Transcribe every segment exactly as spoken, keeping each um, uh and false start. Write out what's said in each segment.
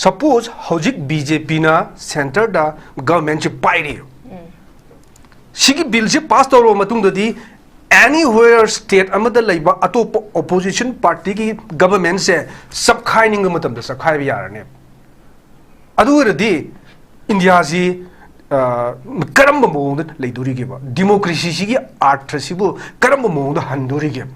Suppose ꯍꯧꯖꯤꯛ B J P ꯅ centre ꯗ government ꯁꯤ ꯄꯥꯏꯔꯤ꯫ ꯁꯤꯒꯤ bill ꯁꯤ pass ꯇꯧꯔꯕ ꯃꯇꯨꯡꯗꯗꯤ anywhere state ꯑꯃꯗ ꯂꯩꯕ ꯑꯇꯣꯞꯄ opposition party ꯒꯤ government ꯁꯦ ꯆꯞꯈꯥꯏꯅꯤꯡꯕ ꯃꯇꯝꯗ ꯆꯞꯈꯥꯏꯕ ꯌꯥꯔꯅꯦꯕ꯫ ꯑꯗꯨ ꯑꯣꯏꯔꯗꯤ ꯏꯟꯗꯤꯌꯥꯁꯤ, ꯑ, ꯀꯔꯝꯕ ꯃꯑꯣꯡꯗ ꯂꯩꯗꯣꯔꯤꯒꯦꯕ? Democracy ꯁꯤꯒꯤ ꯑꯥꯔꯊꯁꯤꯕꯨ ꯀꯔꯝꯕ ꯃꯑꯣꯡꯗ ꯍꯟꯗꯣꯔꯤꯒꯦꯕ?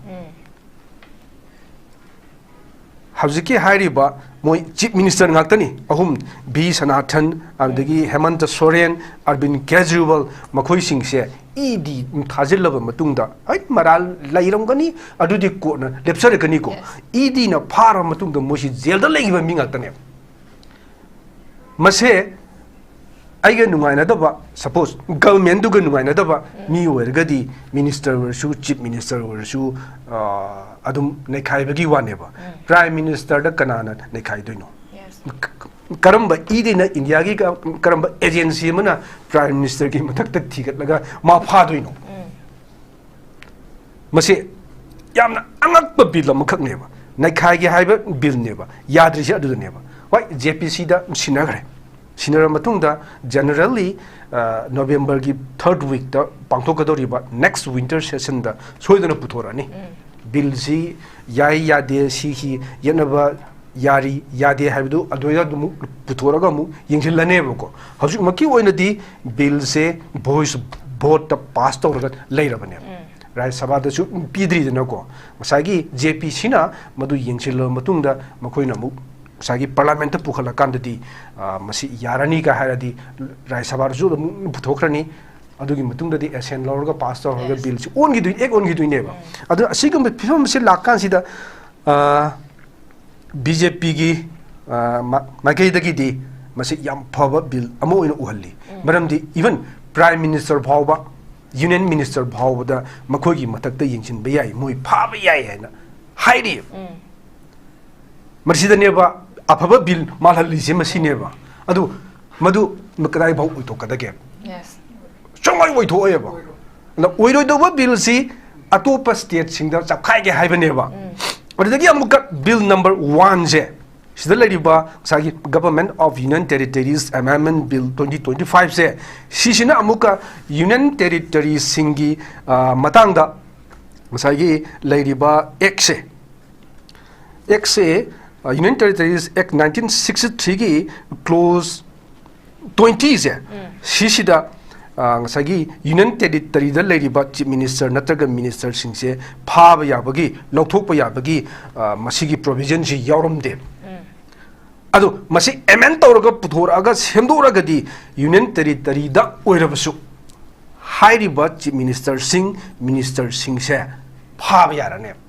ꯍꯧꯖꯤꯛꯀꯤ ꯍꯥꯏꯔꯤꯕ ꯃꯣꯏ chief minister ꯉꯥꯛꯇꯅꯤ ꯑꯍꯨꯝ, ꯚꯤ ꯁꯅꯥꯊꯟ, ꯑꯗꯨꯗꯒꯤ ꯍꯦꯃꯟꯇ ꯁꯣꯔꯦꯟ, ꯑꯔꯕꯤꯟ ꯀꯦꯖꯔꯤꯋꯥꯜ, ꯃꯈꯣꯏꯁꯤꯡꯁꯦ E D ꯊꯥꯖꯤꯜꯂꯕ ꯃꯇꯨꯡꯗ, ꯍꯣꯏ, ꯃꯔꯥꯜ ꯂꯩꯔꯝꯒꯅꯤ, ꯑꯗꯨꯗꯤ ꯀꯣꯟꯅ ꯂꯦꯞꯆꯔꯛꯀꯅꯤꯀꯣ꯫ Yes. E D ꯅ ꯐꯥꯔꯕ ꯃꯇꯨꯡꯗ ꯃꯣꯏꯁꯤ ꯖꯦꯜꯗ ꯂꯩꯈꯤꯕ ꯃꯤ ꯉꯥꯛꯇꯅꯦꯕ꯫ ꯃꯁꯦ ꯑꯩꯒ ꯅꯨꯡꯉꯥꯏꯅꯗꯕ, suppose government ꯗꯨꯒ ꯅꯨꯡꯉꯥꯏꯅꯗꯕ ꯃꯤ ꯑꯣꯏꯔꯒꯗꯤ minister ꯑꯣꯏꯔꯁꯨ, chief minister ꯑꯣꯏꯔꯁꯨ, ꯑ, ꯑꯗꯨꯝ ꯅꯩꯈꯥꯏꯕꯒꯤ ꯋꯥꯅꯦꯕ꯫ Prime minister ꯗ ꯀꯅꯥꯅ ꯅꯩꯈꯥꯏꯗꯣꯏꯅꯣ? Yes. ꯀ-, ꯀꯔꯝꯕ E D ꯅ, ꯏꯟꯗꯤꯌꯥꯒꯤ ꯀ-, ꯀꯔꯝꯕ agency ꯑꯃꯅ prime minister ꯒꯤ ꯃꯊꯛꯇ ꯊꯤꯒꯠꯂꯒ ꯃꯥ ꯐꯥꯗꯣꯏꯅꯣ? ꯃꯁꯤ ꯌꯥꯝꯅ ꯑꯉꯛꯄ bill ꯑꯃꯈꯛꯅꯦꯕ꯫ ꯅꯩꯈꯥꯏꯒꯦ ꯍꯥꯏꯕ bill ꯅꯦꯕ꯫ ꯌꯥꯗ꯭ꯔꯤꯁꯦ ꯑꯗꯨꯗꯅꯦꯕ꯫ ꯍꯣꯏ, J P C ꯗ ꯁꯤꯟꯅꯈ꯭ꯔꯦ꯫ ꯁꯤꯟꯅꯔꯕ ꯃꯇꯨꯡꯗ, generally, ꯑ, November ꯒꯤ third week ꯇ ꯄꯥꯡꯊꯣꯛꯀꯗꯧꯔꯤꯕ next winter session ꯗ ꯁꯣꯏꯗꯅ ꯄꯨꯊꯣꯔꯛꯑꯅꯤ꯫ Bill ꯁꯤ ꯌꯥꯏ ꯌꯥꯗꯦ, ꯁꯤꯒꯤ ꯌꯦꯠꯅꯕ ꯌꯥꯔꯤ ꯌꯥꯗꯦ ꯍꯥꯏꯕꯗꯨ ꯑꯗꯨꯗ ꯑꯃꯨꯛ ꯄꯨꯊꯣꯔꯒ ꯑꯃꯨꯛ ꯌꯦꯡꯁꯤꯜꯂꯅꯦꯕꯀꯣ꯫ ꯍꯧꯖꯤꯛꯃꯛꯀꯤ ꯑꯣꯏꯅꯗꯤ bill ꯁꯦ voice vote ꯇ pass ꯇꯧꯔꯒ ꯂꯩꯔꯕꯅꯦꯕ꯫ ꯔꯥꯖ꯭ꯌ ꯁꯚꯥꯗꯁꯨ ꯄꯤꯗ꯭ꯔꯤꯗꯅꯀꯣ꯫ ꯉꯁꯥꯏꯒꯤ J P C ꯅ ꯃꯗꯨ ꯌꯦꯡꯁꯤꯜꯂꯕ ꯃꯇꯨꯡꯗ ꯃꯈꯣꯏꯅ ꯑꯃꯨꯛ ꯉꯁꯥꯏꯒꯤ parliament ꯇ ꯄꯨꯈꯠꯂꯀꯥꯟꯗꯗꯤ, ꯑ, ꯃꯁꯤ ꯌꯥꯔꯅꯤꯒ ꯍꯥꯏꯔꯗꯤ ꯔꯥꯖ꯭ꯌ ꯁꯚꯥꯗꯁꯨ ꯑꯗꯨꯝ ꯄꯨꯊꯣꯛꯈ꯭ꯔꯅꯤ꯫ ꯑꯗꯨꯒꯤ ꯃꯇꯨꯡꯗꯗꯤ assent ꯂꯧꯔꯒ pass ꯇꯧꯔꯒ Yes. Bill ꯁꯤ ꯑꯣꯟꯈꯤꯗꯣꯏ-, ꯑꯦꯛ ꯑꯣꯟꯈꯤꯗꯣꯏꯅꯦꯕ꯫ ꯑꯗꯨ ꯑꯁꯤꯒꯨꯝꯕ ꯐꯤꯕꯝ ꯑꯁꯤ ꯂꯥꯛꯀꯥꯟꯁꯤꯗ, ꯑ, B J P ꯒꯤ, ꯑ, ꯃ-, ꯃꯥꯏꯀꯩꯗꯒꯤꯗꯤ ꯃꯁꯤ ꯌꯥꯝ ꯐꯕ bill ꯑꯃ ꯑꯣꯏꯅ ꯎꯍꯜꯂꯤ꯫ ꯃꯔꯝꯗꯤ even prime minister ꯐꯥꯎꯕ, union minister ꯐꯥꯎꯕꯗ ꯃꯈꯣꯏꯒꯤ ꯃꯊꯛꯇ ꯌꯦꯡꯁꯤꯟꯕ ꯌꯥꯏ, ꯃꯣꯏ ꯐꯥꯕ ꯌꯥꯏ ꯍꯥꯏꯅ ꯍꯥꯏꯔꯤ꯫ ꯃꯁꯤꯗꯅꯦꯕ ꯑꯐꯕ bill ꯃꯥꯜꯍꯜꯂꯤꯁꯦ, ꯃꯁꯤꯅꯦꯕ꯫ ꯑꯗꯨ ꯃꯗꯨ ꯀꯗꯥꯏ ꯐꯥꯎ ꯑꯣꯏꯊꯣꯛꯀꯗꯒꯦ? Yes. ꯁꯨꯡꯑꯣꯏ ꯑꯣꯏꯊꯣꯛꯑꯣꯏꯕ꯫ ꯑꯗ ꯑꯣꯏꯔꯣꯏꯗꯧꯕ bill ꯁꯤ ꯑꯇꯣꯞꯄ state ꯁꯤꯡꯗ ꯆꯞꯈꯥꯏꯒꯦ ꯍꯥꯏꯕꯅꯦꯕ꯫ ꯑꯗꯨꯗꯒꯤ ꯑꯃꯨꯛꯀ bill number one ꯁꯦ, ꯁꯤꯗ ꯂꯩꯔꯤꯕ ꯉꯁꯥꯏꯒꯤ Government of Union Territories Amendment Bill twenty twenty-five ꯁꯦ, ꯁꯤꯁꯤꯅ ꯑꯃꯨꯛꯀ Union Territory ꯁꯤꯡꯒꯤ, ꯑ, ꯃꯇꯥꯡꯗ ꯉꯁꯥꯏꯒꯤ ꯂꯩꯔꯤꯕ Act ꯁꯦ, Act ꯁꯦ, ꯑ, Union Territories Act nineteen sixty-three ꯒꯤ clause twenty ꯁꯦ, ꯁꯤꯁꯤꯗ, ꯑ, ꯉꯁꯥꯏꯒꯤ Union Territory ꯗ ꯂꯩꯔꯤꯕ Chief Minister ꯅꯠꯇ꯭ꯔꯒ Minister ꯁꯤꯡꯁꯦ ꯐꯥꯕ ꯌꯥꯕꯒꯤ, ꯂꯧꯊꯣꯛꯄ ꯌꯥꯕꯒꯤ, ꯑ, ꯃꯁꯤꯒꯤ provision ꯁꯤ ꯌꯥꯎꯔꯝꯗꯦ꯫ ꯑꯗꯣ ꯃꯁꯤ amend ꯇꯧꯔꯒ ꯄꯨꯊꯣꯔꯛꯑꯒ ꯁꯦꯝꯗꯣꯛꯑꯒꯗꯤ Union Territory ꯗ ꯑꯣꯏꯔꯕꯁꯨ ꯍꯥꯏꯔꯤꯕ Chief Minister ꯁꯤꯡ, Minister ꯁꯤꯡꯁꯦ ꯐꯥꯕ ꯌꯥꯔꯅꯦꯕ꯫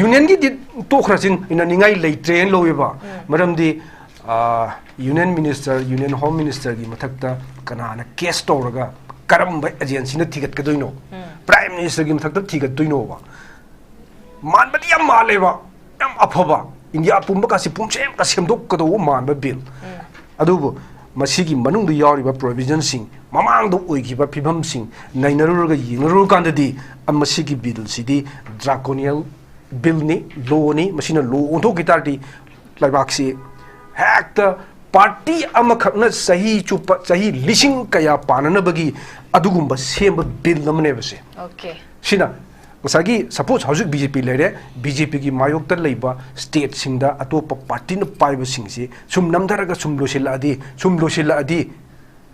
Union ꯒꯤꯗꯤ ꯇꯣꯛꯈ꯭ꯔꯁꯤꯟ, ꯏꯟꯅꯅꯤꯡꯉꯥꯏ ꯂꯩꯇ꯭ꯔꯦꯅ ꯂꯧꯋꯦꯕ꯫ ꯃꯔꯝꯗꯤ, ꯑ, Union Minister, Union Home Minister ꯒꯤ ꯃꯊꯛꯇ ꯀꯅꯥꯅ case ꯇꯧꯔꯒ ꯀꯔꯝꯕ agency ꯅ ꯊꯤꯒꯠꯀꯗꯣꯏꯅꯣ? Prime Minister ꯒꯤ ꯃꯊꯛꯇ ꯊꯤꯒꯠꯇꯣꯏꯅꯣꯕ? ꯃꯥꯟꯕꯗꯤ ꯌꯥꯝ ꯃꯥꯜꯂꯦꯕ, ꯌꯥꯝ ꯑꯐꯕ, ꯏꯟꯗꯤꯌꯥ ꯄꯨꯝꯕ ꯀꯥꯁꯤ ꯄꯨꯝꯁꯦꯝꯒ ꯁꯦꯝꯗꯣꯛꯀꯗꯧꯕ ꯃꯥꯟꯕ bill꯫ ꯑꯗꯨꯕꯨ ꯃꯁꯤꯒꯤ ꯃꯅꯨꯡꯗ ꯌꯥꯎꯔꯤꯕ provision ꯁꯤꯡ, ꯃꯃꯥꯡꯗ ꯑꯣꯏꯈꯤꯕ ꯐꯤꯕꯝꯁꯤꯡ ꯅꯩꯅꯔꯨꯔꯒ ꯌꯦꯡꯅꯔꯨꯔꯀꯥꯟꯗꯗꯤ, ꯑ, ꯃꯁꯤꯒꯤ bill ꯁꯤꯗꯤ draconian bill ꯅꯤ, law ꯅꯤ꯫ ꯃꯁꯤꯅ law ꯑꯣꯟꯊꯣꯛꯈꯤ ꯇꯥꯔꯗꯤ ꯂꯩꯕꯥꯛꯁꯤ ꯍꯦꯛꯇ party ꯑꯃꯈꯛꯅ ꯆꯍꯤ ꯆꯨꯞꯄ, ꯆꯍꯤ ꯂꯤꯁꯤꯡ ꯀꯌꯥ ꯄꯥꯟꯅꯅꯕꯒꯤ ꯑꯗꯨꯒꯨꯝꯕ ꯁꯦꯝꯕ bill ꯑꯃꯅꯦꯕ ꯁꯦ꯫ Okay꯫ ꯁꯤꯅ ꯉꯁꯥꯏꯒꯤ, suppose ꯍꯧꯖꯤꯛ B J P ꯂꯩꯔꯦ, B J P ꯒꯤ ꯃꯥꯌꯣꯛꯇ ꯂꯩꯕ state ꯁꯤꯡꯗ ꯑꯇꯣꯞꯄ party ꯅ ꯄꯥꯏꯕꯁꯤꯡꯁꯤ ꯁꯨꯝ ꯅꯝꯊꯔꯒ ꯁꯨꯝ ꯂꯣꯏꯁꯤꯜꯂꯛꯑꯗꯤ, ꯁꯨꯝ ꯂꯣꯏꯁꯤꯜꯂꯛꯑꯗꯤ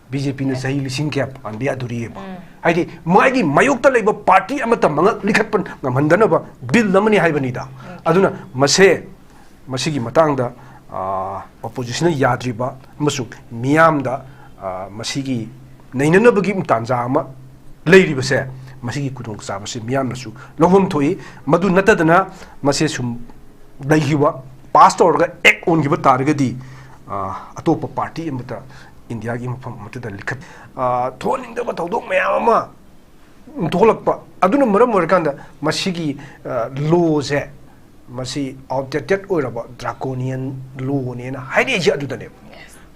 B J P ꯅ ꯆꯍꯤ ꯂꯤꯁꯤꯡ ꯀꯌꯥ ꯄꯥꯟꯕ ꯌꯥꯗꯣꯔꯤꯑꯕ? ꯍꯥꯏꯗꯤ ꯃꯥꯒꯤ ꯃꯥꯌꯣꯛꯇ ꯂꯩꯕ party ꯑꯃꯠꯇ ꯃꯉꯛ ꯂꯤꯈꯠꯄ ꯉꯝꯍꯟꯗꯅꯕ bill ꯑꯃꯅꯤ ꯍꯥꯏꯕꯅꯤꯗ꯫ ꯑꯗꯨꯅ ꯃꯁꯦ, ꯃꯁꯤꯒꯤ ꯃꯇꯥꯡꯗ, ꯑ, opposition ꯅ ꯌꯥꯗ꯭ꯔꯤꯕ ꯑꯃꯁꯨꯡ ꯃꯤꯌꯥꯝꯗ, ꯑ, ꯃꯁꯤꯒꯤ ꯅꯩꯅꯅꯕꯒꯤ ꯇꯥꯟꯖꯥ ꯑꯃ ꯂꯩꯔꯤꯕꯁꯦ, ꯃꯁꯤꯒꯤ ꯈꯨꯗꯣꯡꯆꯥꯕꯁꯤ ꯃꯤꯌꯥꯝꯅꯁꯨ ꯂꯧꯐꯝ ꯊꯣꯛꯏ꯫ ꯃꯗꯨ ꯅꯠꯇꯗꯅ ꯃꯁꯦ ꯁꯨꯝ ꯂꯩꯈꯤꯕ, pass ꯇꯧꯔꯒ act ꯑꯣꯟꯈꯤꯕ ꯇꯥꯔꯒꯗꯤ, ꯑ, ꯑꯇꯣꯞꯄ party ꯑꯃꯠꯇ ꯏꯟꯗꯤꯌꯥꯒꯤ ꯃꯐꯝ ꯑꯃꯠꯇꯗ ꯂꯤꯈꯠ-, ꯑ, ꯊꯣꯛꯍꯟꯅꯤꯡꯗꯕ ꯊꯧꯗꯣꯛ ꯃꯌꯥꯝ ꯑꯃ ꯊꯣꯛꯂꯛꯄ꯫ ꯑꯗꯨꯅ ꯃꯔꯝ ꯑꯣꯏꯔꯀꯥꯟꯗ ꯃꯁꯤꯒꯤ, ꯑ, law ꯁꯦ, ꯃꯁꯤ outdated ꯑꯣꯏꯔꯕ draconian law ꯅꯦꯅ ꯍꯥꯏꯔꯛꯏꯁꯦ ꯑꯗꯨꯗꯅꯦꯕ꯫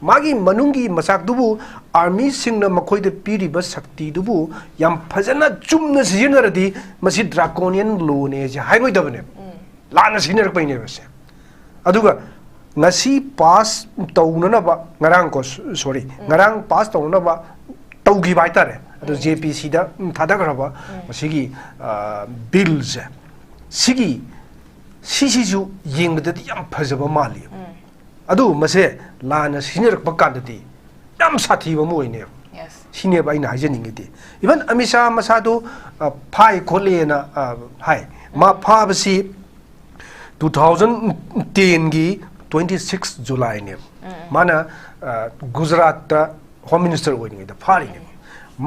ꯃꯥꯒꯤ ꯃꯅꯨꯡꯒꯤ ꯃꯆꯥꯛꯇꯨꯕꯨ, army ꯁꯤꯡꯅ ꯃꯈꯣꯏꯗ ꯄꯤꯔꯤꯕ ꯁꯛꯇꯤꯗꯨꯕꯨ ꯌꯥꯝ ꯐꯖꯅ ꯆꯨꯝꯅ ꯁꯤꯖꯤꯟꯅꯔꯗꯤ ꯃꯁꯤ draconian law ꯅꯦꯁꯦ ꯍꯥꯏꯔꯣꯏꯗꯕꯅꯦꯕ꯫ ꯂꯥꯟꯅ ꯁꯤꯖꯤꯟꯅꯔꯛꯄꯩꯅꯦꯕ ꯁꯦ꯫ ꯑꯗꯨꯒ ꯉꯁꯤ ꯄꯥꯁ ꯇꯧꯅꯅꯕ, ꯉꯔꯥꯡ ꯀꯣ, ꯁꯣꯔꯤ, ꯉꯔꯥꯡ ꯄꯥꯁ ꯇꯧꯅꯅꯕ ꯇꯧꯈꯤꯕ ꯍꯥꯏꯇꯥꯔꯦ꯫ ꯑꯗꯣ ꯖꯦ ꯄꯤ ꯁꯤꯗ ꯊꯥꯗꯈ꯭ꯔꯕ ꯃꯁꯤꯒꯤ ꯕꯤꯜꯁꯦ, ꯁꯤꯒꯤ ꯁꯤꯁꯤꯁꯨ ꯌꯦꯡꯕꯗꯗꯤ ꯌꯥꯝ ꯐꯖꯕ ꯃꯥꯜꯂꯤ꯫ ꯑꯗꯨ ꯃꯁꯦ ꯂꯥꯟꯅ ꯁꯤꯖꯤꯟꯅꯔꯛꯄ ꯀꯥꯟꯗꯗꯤ ꯌꯥꯝ ꯁꯥꯊꯤꯕ ꯑꯃ ꯑꯣꯏꯅꯦꯕ꯫ Yes. ꯁꯤꯅꯦꯕ ꯑꯩꯅ ꯍꯥꯏꯖꯅꯤꯡꯉꯤꯗꯤ꯫ ꯏꯚꯟ ꯑꯃꯤꯠ ꯁꯥꯍ ꯃꯁꯥꯗꯣ, ꯑ, ꯐꯥꯏ ꯈꯣꯠꯂꯦꯅ, ꯑ, ꯍꯥꯏ꯫ ꯃꯥ ꯐꯥꯕꯁꯤ two thousand ten ꯒꯤ twenty six July ꯅꯦꯕ꯫ ꯃꯥꯅ, ꯑ, ꯒꯨꯖꯔꯥꯠꯇ ꯍꯣꯝ ꯃꯤꯅꯤꯁꯇꯔ ꯑꯣꯏꯔꯤꯉꯩꯗ ꯐꯥꯔꯤꯅꯦꯕ꯫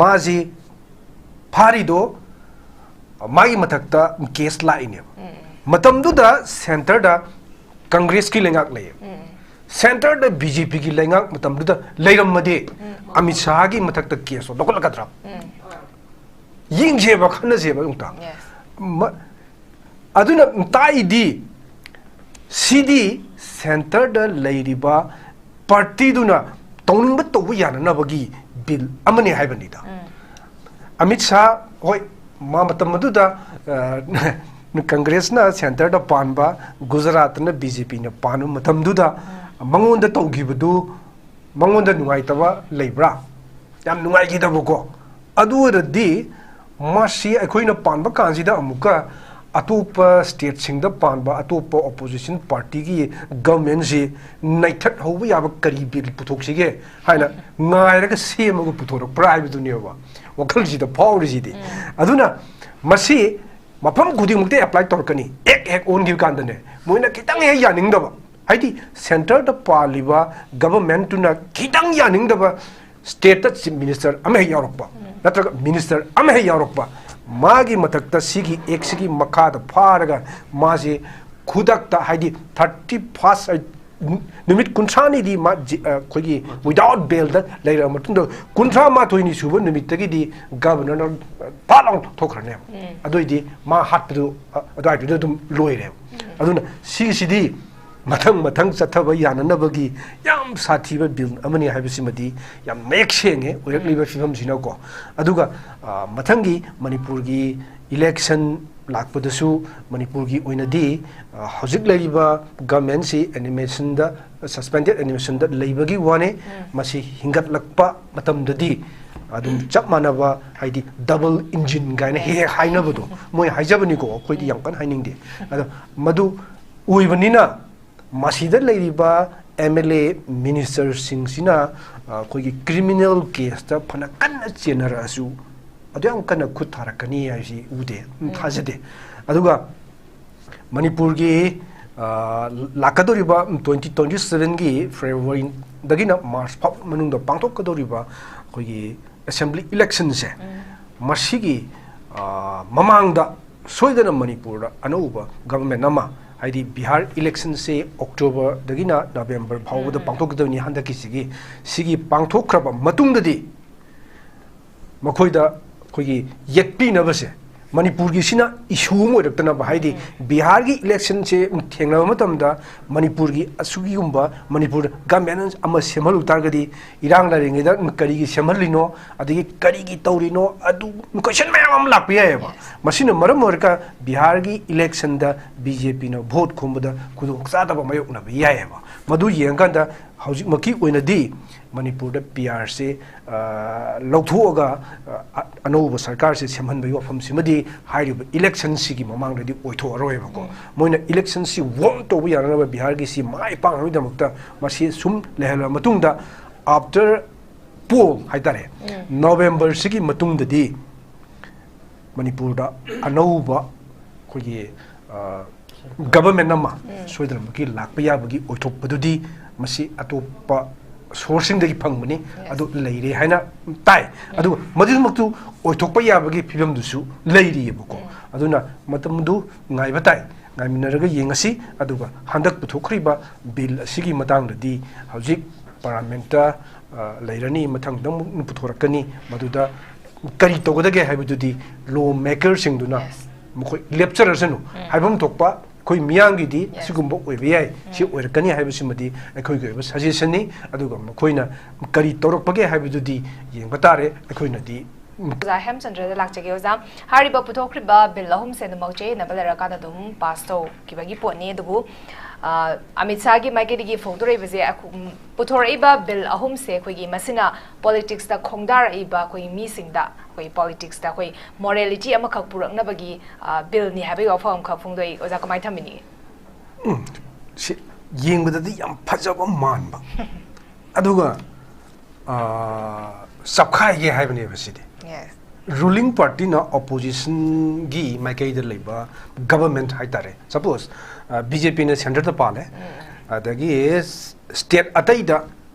ꯃꯥꯁꯤ ꯐꯥꯔꯤꯗꯣ ꯃꯥꯒꯤ ꯃꯊꯛꯇ ꯀꯦꯁ ꯂꯥꯛꯏꯅꯦꯕ꯫ ꯃꯇꯝꯗꯨꯗ ꯁꯦꯟꯇꯔꯗ ꯀꯪꯒ꯭ꯔꯦꯁꯀꯤ ꯂꯩꯉꯥꯛ ꯂꯩꯌꯦꯕ꯫ ꯁꯦꯟꯇꯔꯗ ꯕꯤ ꯖꯦ ꯄꯤꯒꯤ ꯂꯩꯉꯥꯛ ꯃꯇꯝꯗꯨꯗ ꯂꯩꯔꯝꯃꯗꯤ ꯑꯃꯤꯠ ꯁꯥꯍꯒꯤ ꯃꯊꯛꯇ ꯀꯦꯁꯇꯣ ꯂꯧꯈꯠꯂꯛꯀꯗ꯭ꯔꯥ? ꯌꯦꯡꯁꯦꯕ, ꯈꯟꯅꯁꯦꯕ ꯑꯃꯨꯛꯇ꯫ Yes. ꯃ-, ꯑꯗꯨꯅ ꯇꯥꯛꯏꯗꯤ ꯁꯤꯗꯤ ꯁꯦꯟꯇꯔꯗ ꯂꯩꯔꯤꯕ ꯄꯥꯔꯇꯤꯗꯨꯅ ꯇꯧꯅꯤꯡꯕ ꯇꯧꯕ ꯌꯥꯅꯅꯕꯒꯤ ꯕꯤꯜ ꯑꯃꯅꯤ ꯍꯥꯏꯕꯅꯤꯗ꯫ ꯑꯃꯤꯠ ꯁꯥꯍ, ꯍꯣꯏ, ꯃꯥ ꯃꯇꯝ ꯑꯗꯨꯗ, ꯑ, ꯀꯪꯒ꯭ꯔꯦꯁꯅ ꯁꯦꯟꯇꯔꯗ ꯄꯥꯟꯕ, ꯒꯨꯖꯔꯥꯠꯇꯅ ꯕꯤ ꯖꯦ ꯄꯤꯅ ꯄꯥꯟꯕ ꯃꯇꯝꯗꯨꯗ ꯃꯉꯣꯟꯗ ꯇꯧꯈꯤꯕꯗꯨ ꯃꯉꯣꯟꯗ ꯅꯨꯡꯉꯥꯏꯇꯕ ꯂꯩꯕ꯭ꯔꯥ? ꯌꯥꯝ ꯅꯨꯡꯉꯥꯏꯈꯤꯗꯕꯀꯣ꯫ ꯑꯗꯨ ꯑꯣꯏꯔꯗꯤ ꯃꯁꯤ ꯑꯩꯈꯣꯏꯅ ꯄꯥꯟꯕ ꯀꯥꯟꯁꯤꯗ ꯑꯃꯨꯛꯀ ꯑꯇꯣꯞꯄ ꯁ꯭ꯇꯦꯠꯁꯤꯡꯗ ꯄꯥꯟꯕ ꯑꯇꯣꯞꯄ ꯑꯣꯄꯣꯖꯤꯁꯟ ꯄꯥꯔꯇꯤꯒꯤ ꯒꯚꯔꯟꯃꯦꯟꯁꯤ ꯅꯩꯊꯠꯍꯧꯕ ꯌꯥꯕ ꯀꯔꯤ ꯕꯤꯜ ꯄꯨꯊꯣꯛꯁꯤꯒꯦ ꯍꯥꯏꯅ ꯉꯥꯏꯔꯒ ꯁꯦꯝꯃꯒ ꯄꯨꯊꯣꯔꯛꯄ꯭ꯔꯥ ꯍꯥꯏꯕꯗꯨꯅꯦꯕ ꯋꯥꯈꯜꯁꯤꯗ ꯐꯥꯎꯔꯤꯁꯤꯗꯤ꯫ ꯑꯗꯨꯅ ꯃꯁꯤ ꯃꯐꯝ ꯈꯨꯗꯤꯡꯃꯛꯇ ꯑꯦꯄ꯭ꯂꯥꯏ ꯇꯧꯔꯛꯀꯅꯤ꯫ ꯑꯦꯛ ꯍꯦꯛ ꯑꯣꯟꯈꯤꯕ ꯀꯥꯟꯗꯅꯦ, ꯃꯣꯏꯅ ꯈꯤꯇꯪ ꯍꯦꯛ ꯌꯥꯅꯤꯡꯗꯕ, ꯍꯥꯏꯗꯤ ꯁꯦꯟꯇꯔꯗ ꯄꯥꯜꯂꯤꯕ ꯒꯚꯔꯟꯃꯦꯟꯠꯇꯨꯅ ꯈꯤꯇꯪ ꯌꯥꯅꯤꯡꯗꯕ ꯁ꯭ꯇꯦꯠꯇ ꯆꯤꯐ ꯃꯤꯅꯤꯁꯇꯔ ꯑꯃ ꯍꯦꯛ ꯌꯥꯎꯔꯛꯄ, ꯅꯠꯇ꯭ꯔꯒ ꯃꯤꯅꯤꯁꯇꯔ ꯑꯃ ꯍꯦꯛ ꯌꯥꯎꯔꯛꯄ, ꯃꯥꯒꯤ ꯃꯊꯛꯇ ꯁꯤꯒꯤ ꯑꯦꯛꯁꯤꯒꯤ ꯃꯈꯥꯗ ꯐꯥꯔꯒ ꯃꯥꯁꯦ ꯈꯨꯗꯛꯇ, ꯍꯥꯏꯗꯤ thirty first, ꯅꯨꯃꯤꯠ ꯀꯨꯟꯊ꯭ꯔꯥꯅꯤꯗꯤ ꯃꯥ ꯖꯤ-, ꯑ, ꯑꯩꯈꯣꯏꯒꯤ without bailꯗ ꯂꯩꯔꯕ ꯃꯇꯨꯡꯗ, ꯀꯨꯟꯊ꯭ꯔꯥ ꯃꯥꯊꯣꯏꯅꯤ ꯁꯨꯕ ꯅꯨꯃꯤꯠꯇꯒꯤꯗꯤ ꯒꯚꯔꯅꯔ ꯐꯥꯠ ꯂꯥꯎꯅ ꯊꯣꯛꯈ꯭ꯔꯅꯦꯕ꯫ ꯑꯗꯨꯑꯣꯏꯗꯤ ꯃꯥ ꯍꯥꯠꯄꯗꯨ, ꯑ, ꯑꯗꯨꯋꯥꯏꯗꯨꯗ ꯑꯗꯨꯝ ꯂꯣꯏꯔꯦꯕ꯫ ꯑꯗꯨꯅ ꯁꯤꯒꯤꯁꯤꯗꯤ ꯃꯊꯪ ꯃꯊꯪ ꯆꯠꯊꯕ ꯌꯥꯅꯅꯕꯒꯤ ꯌꯥꯝ ꯁꯥꯊꯤꯕ ꯕꯤꯜ ꯑꯃꯅꯤ ꯍꯥꯏꯕꯁꯤꯃꯗꯤ ꯌꯥꯝ ꯃꯌꯦꯛ ꯁꯦꯡꯉꯦ ꯑꯣꯏꯔꯛꯂꯤꯕ ꯐꯤꯕꯝꯁꯤꯅꯀꯣ꯫ ꯑꯗꯨꯒ, ꯑ, ꯃꯊꯪꯒꯤ ꯃꯅꯤꯄꯨꯔꯒꯤ ꯏꯂꯦꯛꯁꯟ ꯂꯥꯛꯄꯗꯁꯨ ꯃꯅꯤꯄꯨꯔꯒꯤ ꯑꯣꯏꯅꯗꯤ, ꯑ, ꯍꯧꯖꯤꯛ ꯂꯩꯔꯤꯕ ꯒꯃꯦꯟꯁꯤ ꯑꯦꯅꯤꯃꯦꯁꯟꯗ, ꯁꯁꯄꯦꯟꯗꯦꯗ ꯑꯦꯅꯤꯃꯦꯁꯟꯗ ꯂꯩꯕꯒꯤ ꯋꯥꯅꯤ꯫ ꯎꯝ꯫ ꯃꯁꯤ ꯍꯤꯡꯒꯠꯂꯛꯄ ꯃꯇꯝꯗꯗꯤ ꯑꯗꯨꯝ ꯆꯞ ꯃꯥꯟꯅꯕ, ꯍꯥꯏꯗꯤ ꯗꯕꯜ ꯏꯟꯖꯤꯟ ꯀꯥꯏꯅ ꯍꯦꯛ ꯍꯦꯛ ꯍꯥꯏꯅꯕꯗꯣ, ꯃꯣꯏ ꯍꯥꯏꯖꯕꯅꯤꯀꯣ, ꯑꯩꯈꯣꯏꯗꯤ ꯌꯥꯝ ꯀꯟꯅ ꯍꯥꯏꯅꯤꯡꯗꯦ꯫ ꯑꯗꯣ ꯃꯗꯨ ꯑꯣꯏꯕꯅꯤꯅ ꯃꯁꯤꯗ ꯂꯩꯔꯤꯕ ꯑꯦꯝ ꯑꯦꯜ ꯑꯦ ꯃꯤꯅꯤꯁꯇꯔꯁꯤꯡꯁꯤꯅ, ꯑ, ꯑꯩꯈꯣꯏꯒꯤ ꯀ꯭ꯔꯤꯃꯤꯅꯦꯜ ꯀꯦꯁꯇ ꯐꯅ ꯀꯟꯅ ꯆꯦꯟꯅꯔꯛꯑꯁꯨ ꯑꯗꯨ ꯌꯥꯝ ꯀꯟꯅ ꯈꯨꯠ ꯊꯥꯔꯛꯀꯅꯤ ꯍꯥꯏꯕꯁꯤ ꯎꯗꯦ, ꯎꯝ, ꯊꯥꯖꯗꯦ꯫ ꯑꯗꯨꯒ ꯃꯅꯤꯄꯨꯔꯒꯤ, ꯑ, ꯂꯥꯛꯀꯗꯧꯔꯤꯕ twenty twenty sevenꯒꯤ ꯐꯦꯕ꯭ꯔꯨꯋꯥꯔꯤꯗꯒꯤꯅ ꯃꯥꯔꯆ ꯐꯥꯎ ꯃꯅꯨꯡꯗ ꯄꯥꯡꯊꯣꯛꯀꯗꯧꯔꯤꯕ ꯑꯩꯈꯣꯏꯒꯤ ꯑꯦꯁꯦꯝꯕ꯭ꯂꯤ ꯏꯂꯦꯛꯁꯟꯁꯦ, ꯎꯝ꯫ ꯃꯁꯤꯒꯤ, ꯑ, ꯃꯃꯥꯡꯗ ꯁꯣꯏꯗꯅ ꯃꯅꯤꯄꯨꯔꯗ ꯑꯅꯧꯕ ꯒꯚꯔꯟꯃꯦꯟ ꯑꯃ, ꯍꯥꯏꯗꯤ ꯕꯤꯍꯥꯔ ꯏꯂꯦꯛꯁꯟꯁꯦ ꯑꯣꯛꯇꯣꯕꯔꯗꯒꯤꯅ ꯅꯕꯦꯝꯕꯔ ꯐꯥꯎꯕꯗ, ꯎꯝ, ꯄꯥꯡꯊꯣꯛꯀꯗꯕꯅꯤ ꯍꯟꯗꯛꯀꯤꯁꯤꯒꯤ, ꯁꯤꯒꯤ ꯄꯥꯡꯊꯣꯛꯈ꯭ꯔꯕ ꯃꯇꯨꯡꯗꯗꯤ ꯃꯈꯣꯏꯗ ꯑꯩꯈꯣꯏꯒꯤ ꯌꯦꯠꯄꯤꯅꯕꯁꯦ, ꯃꯅꯤꯄꯨꯔꯒꯤꯁꯤꯅ ꯏꯁꯨ ꯑꯃ ꯑꯣꯏꯔꯛꯇꯅꯕ, ꯍꯥꯏꯗꯤ, ꯎꯝ, ꯕꯤꯍꯥꯔꯒꯤ ꯏꯂꯦꯛꯁꯟꯁꯦ ꯊꯦꯡꯅꯕ ꯃꯇꯝꯗ ꯃꯅꯤꯄꯨꯔꯒꯤ ꯑꯁꯤꯒꯨꯝꯕ ꯃꯅꯤꯄꯨꯔꯗ ꯒꯚꯔꯟꯃꯦꯟ ꯑꯃ ꯁꯦꯝꯍꯜꯂꯨ ꯇꯥꯔꯒꯗꯤ, ꯏꯔꯥꯡ ꯂꯩꯔꯤꯉꯩꯗ ꯀꯔꯤꯒꯤ ꯁꯦꯝꯍꯜꯂꯤꯅꯣ, ꯑꯗꯒꯤ ꯀꯔꯤꯒꯤ ꯇꯧꯔꯤꯅꯣ, ꯑꯗꯨ ꯀꯣꯏꯁꯟ ꯃꯌꯥꯝ ꯑꯃ ꯂꯥꯛꯄ ꯌꯥꯏꯑꯕ꯫ Yes. ꯃꯁꯤꯅ ꯃꯔꯝ ꯑꯣꯏꯔꯒ ꯕꯤꯍꯥꯔꯒꯤ ꯏꯂꯦꯛꯁꯟꯗ ꯕꯤ ꯖꯦ ꯄꯤꯅ ꯚꯣꯠ ꯈꯣꯝꯕꯗ ꯈꯨꯗꯣꯡꯆꯥꯗꯕ ꯃꯥꯌꯣꯛꯅꯕ ꯌꯥꯏꯑꯕ꯫ ꯃꯗꯨ ꯌꯦꯡꯉꯀꯥꯟꯗ ꯍꯧꯖꯤꯛꯃꯛꯀꯤ ꯑꯣꯏꯅꯗꯤ ꯃꯅꯤꯄꯨꯔꯗ ꯄꯤ ꯑꯥꯔꯁꯦ, ꯑ, ꯂꯧꯊꯣꯛꯑꯒ, ꯑ, ꯑ-, ꯑꯅꯧꯕ ꯁꯔꯀꯥꯔꯁꯦ ꯁꯦꯝꯍꯟꯕꯒꯤ ꯋꯥꯐꯝꯁꯤꯃꯗꯤ ꯍꯥꯏꯔꯤꯕ ꯏꯂꯦꯛꯁꯟꯁꯤꯒꯤ ꯃꯃꯥꯡꯗꯗꯤ ꯑꯣꯏꯊꯣꯛꯑꯔꯣꯏꯕꯀꯣ꯫ ꯎꯝ꯫ ꯃꯣꯏꯅ ꯏꯂꯦꯛꯁꯟꯁꯤ ꯋꯣꯟ ꯇꯧꯕ ꯌꯥꯅꯅꯕ ꯕꯤꯍꯥꯔꯒꯤꯁꯤ ꯃꯥꯏ ꯄꯥꯛꯅꯕꯒꯤꯗꯃꯛꯇ ꯃꯁꯤ ꯁꯨꯝ ꯂꯩꯍꯜꯂꯕ ꯃꯇꯨꯡꯗ, after poll ꯍꯥꯏꯇꯥꯔꯦ, ꯎꯝ, ꯅꯣꯕꯦꯝꯕꯔꯁꯤꯒꯤ ꯃꯇꯨꯡꯗꯗꯤ ꯃꯅꯤꯄꯨꯔꯗ ꯑꯅꯧꯕ ꯑꯩꯈꯣꯏꯒꯤ, ꯑ, ꯒꯚꯔꯟꯃꯦꯟ ꯑꯃ, ꯎꯝ, ꯁꯣꯏꯗꯅꯃꯛꯀꯤ ꯂꯥꯛꯄ ꯌꯥꯕꯒꯤ ꯑꯣꯏꯊꯣꯛꯄꯗꯨꯗꯤ ꯃꯁꯤ ꯑꯇꯣꯞꯄ ꯁꯣꯔꯁꯁꯤꯡꯗꯒꯤ ꯐꯪꯕꯅꯤ꯫ Yes. ꯑꯗꯨ ꯂꯩꯔꯦ ꯍꯥꯏꯅ ꯇꯥꯏ꯫ ꯎꯝ꯫ ꯑꯗꯨꯒ ꯃꯗꯨꯃꯛꯇꯨ ꯑꯣꯏꯊꯣꯛꯄ ꯌꯥꯕꯒꯤ ꯐꯤꯕꯝꯗꯨꯁꯨ ꯂꯩꯔꯤꯑꯕꯀꯣ꯫ ꯎꯝ꯫ ꯑꯗꯨꯅ ꯃꯇꯝꯗꯨ ꯉꯥꯏꯕ ꯇꯥꯏ, ꯉꯥꯏꯃꯤꯟꯅꯔꯒ ꯌꯦꯡꯉꯁꯤ꯫ ꯑꯗꯨꯒ ꯍꯟꯗꯛ ꯄꯨꯊꯣꯛꯈ꯭ꯔꯤꯕ ꯕꯤꯜ ꯑꯁꯤꯒꯤ ꯃꯇꯥꯡꯗꯗꯤ ꯍꯧꯖꯤꯛ ꯄꯥꯔꯂꯥꯃꯦꯟꯠꯇ, ꯑ, ꯂꯩꯔꯅꯤ, ꯃꯊꯪꯗ ꯑꯃꯨꯛ ꯄꯨꯊꯣꯔꯛꯀꯅꯤ꯫ ꯃꯗꯨꯗ ꯀꯔꯤ ꯇꯧꯒꯗꯒꯦ ꯍꯥꯏꯕꯗꯨꯗꯤ ꯂꯣ ꯃꯦꯀꯔꯁꯤꯡꯗꯨꯅ, yes, ꯃꯈꯣꯏ ꯂꯦꯞꯆꯔꯁꯅꯨ꯫ ꯎꯝ꯫ ꯍꯥꯏꯐꯝ ꯊꯣꯛꯄ ꯑꯩꯈꯣꯏ ꯃꯤꯌꯥꯝꯒꯤꯗꯤ, yes, ꯑꯁꯤꯒꯨꯝꯕ ꯑꯣꯏꯕ ꯌꯥꯏ, ꯁꯤ, ꯎꯝ, ꯑꯣꯏꯔꯛꯀꯅꯤ ꯍꯥꯏꯕꯁꯤꯃꯗꯤ ꯑꯩꯈꯣꯏꯒꯤ ꯑꯣꯏꯕ ꯁꯖꯦꯁꯟꯅꯤ꯫ ꯑꯗꯨꯒ ꯃꯈꯣꯏꯅ ꯀꯔꯤ ꯇꯧꯔꯛꯄꯒꯦ ꯍꯥꯏꯕꯗꯨꯗꯤ ꯌꯦꯡꯕ ꯇꯥꯔꯦ꯫ ꯑꯩꯈꯣꯏꯅꯗꯤ ꯑꯣꯖꯥ ꯍꯦꯝꯆꯟꯗ꯭ꯔꯗ ꯂꯥꯛꯆꯒꯦ꯫ ꯑꯣꯖꯥ, ꯍꯥꯏꯔꯤꯕ ꯄꯨꯊꯣꯛꯈ꯭ꯔꯤꯕ ꯕꯤꯜ ꯑꯍꯨꯝꯁꯦ ꯑꯗꯨꯃꯛ ꯆꯌꯦꯠꯅꯕ ꯂꯩꯔꯀꯥꯟꯗ ꯑꯗꯨꯝ ꯄꯥꯁ ꯇꯧꯈꯤꯕꯒꯤ ꯄꯣꯠꯅꯤ꯫ ꯑꯗꯨꯕꯨ, ꯑ, ꯑꯃꯤꯠ ꯁꯥꯍꯒꯤ ꯃꯥꯏꯀꯩꯗꯒꯤ ꯐꯣꯡꯗꯣꯔꯛꯏꯕꯁꯦ, ꯑꯩꯈꯣ-, ꯎꯝ, ꯄꯨꯊꯣꯔꯛꯏꯕ ꯕꯤꯜ ꯑꯍꯨꯝꯁꯦ ꯑꯩꯈꯣꯏꯒꯤ ꯃꯁꯤꯅ ꯄꯣꯂꯤꯇꯤꯛꯁꯇ ꯈꯣꯡꯗꯥꯔꯛꯏꯕ ꯑꯩꯈꯣꯏꯒꯤ ꯃꯤꯁꯤꯡꯗ, ꯑꯩꯈꯣꯏ ꯄꯣꯂꯤꯇꯤꯛꯁꯇ ꯑꯩꯈꯣꯏ ꯃꯣꯔꯦꯂꯤꯇꯤ ꯑꯃꯈꯛ ꯄꯨꯔꯛꯅꯕꯒꯤ, ꯑ, ꯕꯤꯜꯅꯤ ꯍꯥꯏꯕꯒꯤ ꯋꯥꯐꯝ ꯑꯃꯈꯛ ꯐꯣꯡꯗꯣꯛꯏ꯫ ꯑꯣꯖꯥ, ꯀꯃꯥꯏꯅ ꯊꯝꯕꯤꯅꯤꯡꯉꯤ? ꯎꯝ, ꯁꯤ ꯌꯦꯡꯕꯗꯗꯤ ꯌꯥꯝ ꯐꯖꯕ ꯃꯥꯟꯕ꯫ ꯑꯗꯨꯒ, ꯑ, ꯆꯞꯈꯥꯏꯒꯦ ꯍꯥꯏꯕꯅꯦꯕ ꯁꯤꯗꯤ꯫ Yes. ꯔꯨꯂꯤꯡ ꯄꯥꯔꯇꯤꯅ ꯑꯣꯄꯣꯖꯤꯁꯟꯒꯤ ꯃꯥꯏꯀꯩꯗ ꯂꯩꯕ ꯒꯕꯔꯃꯦꯟꯠ ꯍꯥꯏꯇꯥꯔꯦ꯫ ꯁꯄꯣꯁ, ꯑ, ꯕꯤ ꯖꯦ ꯄꯤꯅ ꯁꯦꯟꯇꯔꯗ ꯄꯥꯜꯂꯦ, ꯎꯝ꯫ ꯑꯗꯒꯤ ꯁ꯭ꯇꯦꯠ ꯑꯇꯩꯗ